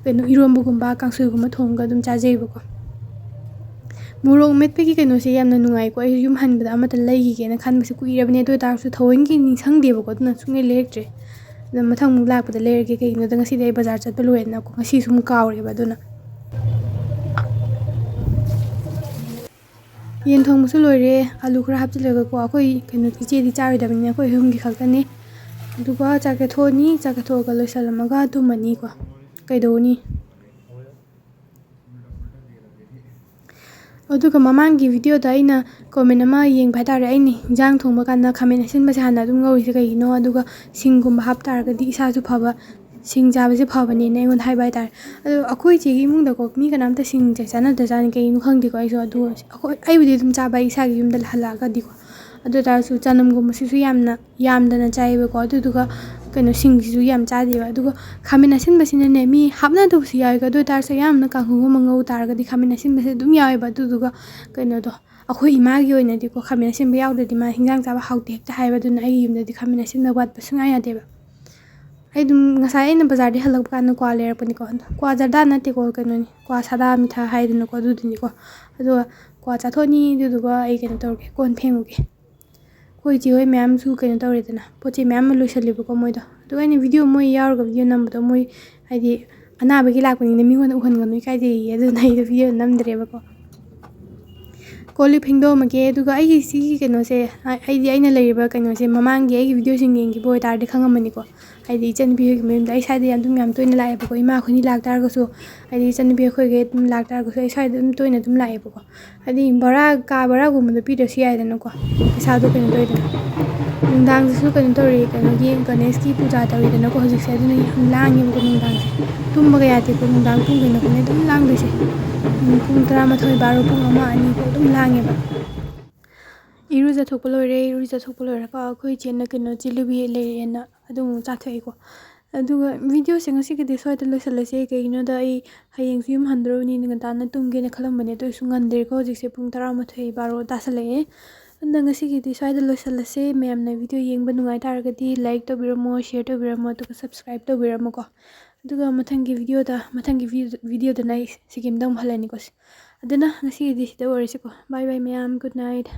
ꯀꯩꯅꯣ, ꯏꯔꯣꯝꯕꯒꯨꯝꯕ, ꯀꯥꯡꯁꯣꯏꯒꯨꯝꯕ ꯊꯣꯡꯉꯒ ꯑꯗꯨꯝ ꯆꯥꯖꯩꯌꯦꯕꯀꯣ꯫ ꯃꯣꯔꯣꯛ ꯃꯦꯠꯄꯒꯤ ꯀꯩꯅꯣꯁꯦ ꯌꯥꯝꯅ ꯅꯨꯡꯉꯥꯏꯀꯣ꯫ ꯑꯩꯁꯨ ꯌꯨꯝ ꯍꯟꯕꯗ ꯑꯃꯠꯇ ꯂꯩꯈꯤꯒꯦꯅ ꯈꯟꯕꯁꯦ ꯀꯨꯏꯔꯕꯅꯦ, ꯑꯗꯨ ꯑꯣꯏ ꯇꯥꯔꯁꯨ ꯊꯑꯣꯏꯒꯤ ꯅꯤꯡꯁꯤꯡꯗꯦꯕꯀꯣ, ꯑꯗꯨꯅ ꯁꯨꯡꯂꯩ ꯂꯩꯔꯛꯇ꯭ꯔꯦ꯫ ꯑꯗꯣ ꯃꯊꯪ ꯑꯃꯨꯛ ꯂꯥꯛꯄꯗ ꯂꯩꯔꯒꯦ, ꯀꯩꯒꯤꯅꯣꯗ ꯉꯁꯤꯗꯤ ꯑꯩ ꯕꯖꯥꯔ ꯆꯠꯄ ꯂꯣꯏꯔꯦꯗꯅꯀꯣ, ꯉꯁꯤꯁꯨ ꯑꯃꯨꯛ ꯀꯥꯎꯔꯦꯕ꯫ ꯑꯗꯨꯅ ꯌꯦꯟ ꯊꯣꯡꯕꯁꯨ ꯂꯣꯏꯔꯦ, ꯑꯥꯂꯨ ꯈꯔ ꯍꯥꯞꯆꯤꯜꯂꯒꯀꯣ꯫ ꯑꯩꯈꯣꯏ ꯀꯩꯅꯣ, ꯏꯆꯦꯗꯤ ꯆꯥꯔꯣꯏꯗꯕꯅꯤꯅ ꯑꯩꯈꯣꯏ ꯑꯍꯨꯝꯒꯤ ꯈꯛꯇꯅꯤ꯫ ꯑꯗꯨꯒ ꯆꯥꯛ ꯆꯥꯊꯣꯛꯑꯅꯤ, ꯆꯥꯛ ꯆꯥꯊꯣꯛꯑꯒ ꯂꯣꯏꯁꯤꯜꯂꯝꯃꯒ ꯇꯨꯝꯃꯅꯤꯀꯣ꯫ ꯀꯩꯗꯧꯅꯤ? ꯑꯗꯨꯒ ꯃꯃꯥꯡꯒꯤ ꯚꯤꯗꯤꯑꯣꯗ ꯑꯩꯅ ꯀꯣꯃꯦꯟ ꯑꯃ ꯌꯦꯡꯕ ꯍꯥꯏꯇꯥꯔꯦ, ꯑꯩꯅ ꯏꯟꯖꯥꯡ ꯊꯣꯡꯕ ꯀꯥꯟꯗ ꯈꯥꯃꯦꯟ ꯑꯁꯤꯟꯕꯁꯦ ꯍꯥꯟꯅ ꯑꯗꯨꯝ ꯉꯧꯔꯤꯁꯦ ꯀꯩꯒꯤꯅꯣ, ꯑꯗꯨꯒ ꯁꯤꯡꯒꯨꯝꯕ ꯍꯥꯞꯇꯥꯔꯒꯗꯤ ꯏꯁꯥꯁꯨ ꯐꯕ, ꯁꯤꯡ ꯆꯥꯕꯁꯦ ꯐꯕꯅꯦꯅ ꯑꯩꯉꯣꯟꯗ ꯍꯥꯏꯕ ꯍꯥꯏꯇꯥꯔꯦ꯫ ꯑꯗꯣ ꯑꯩꯈꯣꯏ ꯏꯆꯦꯒꯤ ꯏꯃꯨꯡꯗꯀꯣ ꯃꯤ ꯀꯅꯥꯝꯇ ꯁꯤꯡꯁꯦ ꯆꯥꯟꯅꯗꯖꯥꯠꯅꯤ, ꯀꯩꯒꯤꯅꯣ ꯈꯪꯗꯦꯀꯣ꯫ ꯑꯩꯁꯨ ꯑꯗꯨ ꯑꯩꯈꯣꯏ, ꯑꯩꯕꯨꯗꯤ ꯑꯗꯨꯝ ꯆꯥꯕ, ꯑꯩ ꯏꯁꯥꯒꯤ ꯌꯨꯝꯗ ꯍꯜꯂꯛꯑꯒꯗꯤꯀꯣ꯫ ꯑꯗꯨ ꯑꯣꯏ ꯇꯥꯔꯁꯨ ꯆꯅꯝꯒꯨꯝꯕꯁꯤꯁꯨ ꯌꯥꯝꯅ ꯌꯥꯝꯗꯅ ꯆꯥꯏꯌꯦꯕꯀꯣ꯫ ꯑꯗꯨꯗꯨꯒ ꯀꯩꯅꯣ, ꯁꯤꯡꯁꯤꯁꯨ ꯌꯥꯝ ꯆꯥꯗꯦꯕ꯫ ꯑꯗꯨꯒ ꯈꯥꯃꯦꯟ ꯑꯁꯤꯟꯕꯁꯤꯅꯅꯦ, ꯃꯤ ꯍꯥꯞꯅꯗꯕꯁꯨ ꯌꯥꯎꯋꯦꯀꯣ꯫ ꯑꯗꯨ ꯑꯣꯏ ꯇꯥꯔꯁꯨ ꯑꯌꯥꯝꯕꯅ ꯀꯥꯡꯍꯧꯒꯨꯝꯕ ꯉꯧ ꯇꯥꯔꯒꯗꯤ ꯈꯥꯃꯦꯟ ꯑꯁꯤꯟꯕꯁꯦ ꯑꯗꯨꯝ ꯌꯥꯎꯋꯦꯕ꯫ ꯑꯗꯨꯗꯨꯒ ꯀꯩꯅꯣꯗꯣ, ꯑꯩꯈꯣꯏ ꯏꯃꯥꯒꯤ ꯑꯣꯏꯅꯗꯤꯀꯣ ꯈꯥꯃꯦꯟ ꯑꯁꯤꯟꯕ ꯌꯥꯎꯗ꯭ꯔꯗꯤ ꯃꯥ ꯍꯤꯟꯖꯥꯡ ꯆꯥꯕ ꯍꯥꯎꯇꯦ ꯍꯦꯛꯇ ꯍꯥꯏꯕ꯫ ꯑꯗꯨꯅ ꯑꯩꯒꯤ ꯌꯨꯝꯗꯗꯤ ꯈꯥꯃꯦꯟ ꯑꯁꯤꯟꯕ ꯋꯥꯠꯄ ꯁꯨꯡꯌꯥ ꯌꯥꯗꯦꯕ꯫ ꯑꯩ ꯑꯗꯨꯝ ꯉꯁꯥꯏ ꯑꯩꯅ ꯕꯖꯥꯔꯗꯒꯤ ꯍꯜꯂꯛꯄ ꯀꯥꯟꯗ ꯀ꯭ꯋꯥ ꯂꯩꯔꯛꯄꯅꯤꯀꯣ꯫ ꯀ꯭ꯋꯥ ꯖꯔꯗꯥ ꯅꯠꯇꯦꯀꯣ, ꯀꯩꯅꯣꯅꯤ, ꯀ꯭ꯋꯥ ꯁꯥꯗꯥ ꯃꯤꯊꯥ ꯍꯥꯏꯗꯅꯀꯣ, ꯑꯗꯨꯗꯨꯅꯤꯀꯣ꯫ ꯑꯗꯨꯒ ꯀ꯭ꯋꯥ ꯆꯥꯊꯣꯛꯑꯅꯤ, ꯑꯗꯨꯗꯨꯒ ꯑꯩ ꯀꯩꯅꯣ ꯇꯧꯔꯒꯦ, ꯀꯣꯟ ꯐꯦꯡꯉꯨꯒꯦ꯫ ꯑꯩꯈꯣꯏ ꯏꯆꯦ ꯍꯣꯏ ꯃꯌꯥꯝꯁꯨ ꯀꯩꯅꯣ ꯇꯧꯔꯦꯗꯅ, ꯄꯣꯠ ꯆꯩ ꯃꯌꯥꯝ ꯑꯃ ꯂꯣꯏꯁꯜꯂꯦꯕꯀꯣ ꯃꯣꯏꯗꯣ꯫ ꯑꯗꯨꯒ ꯑꯩꯅ ꯚꯤꯗꯤꯑꯣ ꯃꯣꯏ ꯌꯥꯎꯔꯒ ꯚꯤꯗꯤꯑꯣ ꯅꯝꯕꯗꯣ, ꯃꯣꯏ ꯍꯥꯏꯗꯤ ꯑꯅꯥꯕꯒꯤ ꯂꯥꯛꯄꯅꯤꯅ ꯃꯤꯉꯣꯟꯗ ꯎꯍꯟꯒꯅꯨ, ꯏꯀꯥꯏꯖꯩꯌꯦ, ꯑꯗꯨꯅ ꯑꯩꯗꯣ ꯚꯤꯗꯤꯑꯣ ꯅꯝꯗ꯭ꯔꯦꯕꯀꯣ꯫ ꯀꯣꯜ ꯂꯤꯛ ꯐꯦꯡꯗꯣꯛꯑꯝꯃꯒꯦ꯫ ꯑꯗꯨꯒ ꯑꯩꯒꯤ ꯁꯤꯒꯤ ꯀꯩꯅꯣꯁꯦ, ꯑꯩꯗꯤ ꯑꯩꯅ ꯂꯩꯔꯤꯕ ꯀꯩꯅꯣꯁꯦ, ꯃꯃꯥꯡꯒꯤ ꯑꯩꯒꯤ ꯚꯤꯗꯤꯑꯣꯁꯤꯡ ꯌꯦꯡꯈꯤꯕ ꯑꯣꯏꯇꯥꯔꯗꯤ ꯈꯪꯉꯝꯃꯅꯤꯀꯣ꯫ ꯍꯥꯏꯗꯤ ꯏꯆꯟꯅꯨꯄꯤ ꯍꯣꯏꯒꯤ ꯃꯌꯨꯝꯗ ꯑꯩ ꯁ꯭ꯋꯥꯏꯗ ꯑꯗꯨꯝ ꯌꯥꯝ ꯇꯣꯏꯅ ꯂꯥꯛꯑꯦꯕꯀꯣ꯫ ꯏꯃꯥ ꯑꯩꯈꯣꯏꯅꯤ ꯂꯥꯛꯇꯥꯔꯒꯁꯨ, ꯍꯥꯏꯗꯤ ꯏꯆꯟꯅꯨꯄꯤ ꯑꯩꯈꯣꯏꯒꯤ ꯑꯗꯨꯝ ꯂꯥꯛꯇꯥꯔꯒꯁꯨ ꯑꯩ ꯁ꯭ꯋꯥꯏꯗ ꯑꯗꯨꯝ ꯇꯣꯏꯅ ꯑꯗꯨꯝ ꯂꯥꯛꯑꯦꯕꯀꯣ꯫ ꯍꯥꯏꯗꯤ ꯚꯔꯥ, ꯀꯥ ꯚꯔꯥꯒꯨꯝꯕꯗꯣ ꯄꯤꯗ꯭ꯔꯁꯨ ꯌꯥꯏꯗꯅꯀꯣ, ꯄꯩꯁꯥꯗꯣ ꯀꯩꯅꯣ ꯇꯧꯋꯤꯗꯅ꯫ ꯅꯨꯡꯗꯥꯡꯁꯤꯁꯨ ꯀꯩꯅꯣ ꯇꯧꯔꯤ, ꯀꯩꯅꯣꯒꯤ ꯒꯅꯦꯁꯀꯤ ꯄꯨꯖꯥ ꯇꯧꯔꯤꯗꯅꯀꯣ ꯍꯧꯖꯤꯛꯁꯦ, ꯑꯗꯨꯅ ꯌꯥꯝ ꯂꯥꯡꯉꯦꯕꯀꯣ ꯅꯨꯡꯗꯥꯡꯁꯦ꯫ ꯇꯨꯝꯕꯒ ꯌꯥꯗꯦꯀꯣ, ꯅꯨꯡꯗꯥꯡ ꯄꯨꯡ ꯀꯩꯅꯣ ꯈꯨꯗꯤꯡ ꯑꯗꯨꯝ ꯂꯥꯡꯗꯣꯏꯁꯦ꯫ ꯎꯝ, ꯄꯨꯡ ꯇꯔꯥꯃꯥꯊꯣꯏ, ꯕꯥꯔꯣ, ꯄꯨꯡ ꯑꯃ, ꯑꯅꯤ ꯐꯥꯎ ꯑꯗꯨꯝ ꯂꯥꯡꯉꯦꯕ꯫ ꯏꯔꯨꯖꯊꯣꯛꯄ ꯂꯣꯏꯔꯦ꯫ ꯏꯔꯨꯖꯊꯣꯛꯄ ꯂꯣꯏꯔꯒ ꯑꯩꯈꯣꯏ ꯏꯆꯦꯅ ꯀꯩꯅꯣ ꯖꯤꯂꯤꯕꯤ ꯂꯩꯔꯛꯑꯦꯅ ꯑꯗꯨ ꯑꯃꯨꯛ ꯆꯥꯊꯣꯛꯑꯦꯀꯣ꯫ ꯑꯗꯨꯒ ꯚꯤꯗꯤꯑꯣꯁꯦ ꯉꯁꯤꯒꯤꯗꯤ ꯁ꯭ꯋꯥꯏꯗ ꯂꯣꯏꯁꯤꯜꯂꯁꯦ꯫ ꯀꯩꯒꯤꯅꯣꯗ ꯑꯩ ꯍꯌꯦꯡꯁꯨ ꯌꯨꯝ ꯍꯟꯗꯣꯔꯕꯅꯤꯅ ꯉꯟꯇꯥꯅ ꯇꯨꯝꯒꯦꯅ ꯈꯜꯂꯝꯕꯅꯦ, ꯑꯗꯨ ꯑꯣꯏꯔꯁꯨ ꯉꯟꯗ꯭ꯔꯦꯀꯣ꯫ ꯍꯧꯖꯤꯛꯁꯦ ꯄꯨꯡ ꯇꯔꯥꯃꯥꯊꯣꯏ, ꯕꯥꯔꯣ ꯇꯥꯁꯜꯂꯛꯑꯦ꯫ ꯑꯗꯨꯅ ꯉꯁꯤꯒꯤꯗꯤ ꯁ꯭ꯋꯥꯏꯗ ꯂꯣꯏꯁꯤꯜꯂꯁꯦ꯫ ꯃꯌꯥꯝꯅ ꯚꯤꯗꯤꯑꯣ ꯌꯦꯡꯕ ꯅꯨꯡꯉꯥꯏ ꯇꯥꯔꯒꯗꯤ ꯂꯥꯏꯛ ꯇꯧꯕꯤꯔꯝꯃꯣ, ꯁꯤꯌꯔ ꯇꯧꯕꯤꯔꯝꯃꯣ, ꯑꯗꯨꯒ ꯁꯕꯁꯀ꯭ꯔꯥꯏꯕ ꯇꯧꯕꯤꯔꯝꯃꯣꯀꯣ꯫ ꯑꯗꯨꯒ ꯃꯊꯪꯒꯤ ꯚꯤꯗꯤꯑꯣꯗ, ꯃꯊꯪꯒꯤ ꯚꯤꯗꯤꯑꯣ-, ꯚꯤꯗꯤꯑꯣꯗꯅ ꯑꯩ ꯁꯤꯀꯤꯝꯗ ꯑꯃꯨꯛ ꯍꯜꯂꯅꯤꯀꯣ꯫ ꯑꯗꯨꯅ ꯉꯁꯤꯒꯤꯗꯤ ꯁꯤꯗ ꯑꯣꯏꯔꯁꯤꯀꯣ꯫ Bye bye ꯃꯌꯥꯝ, good night꯫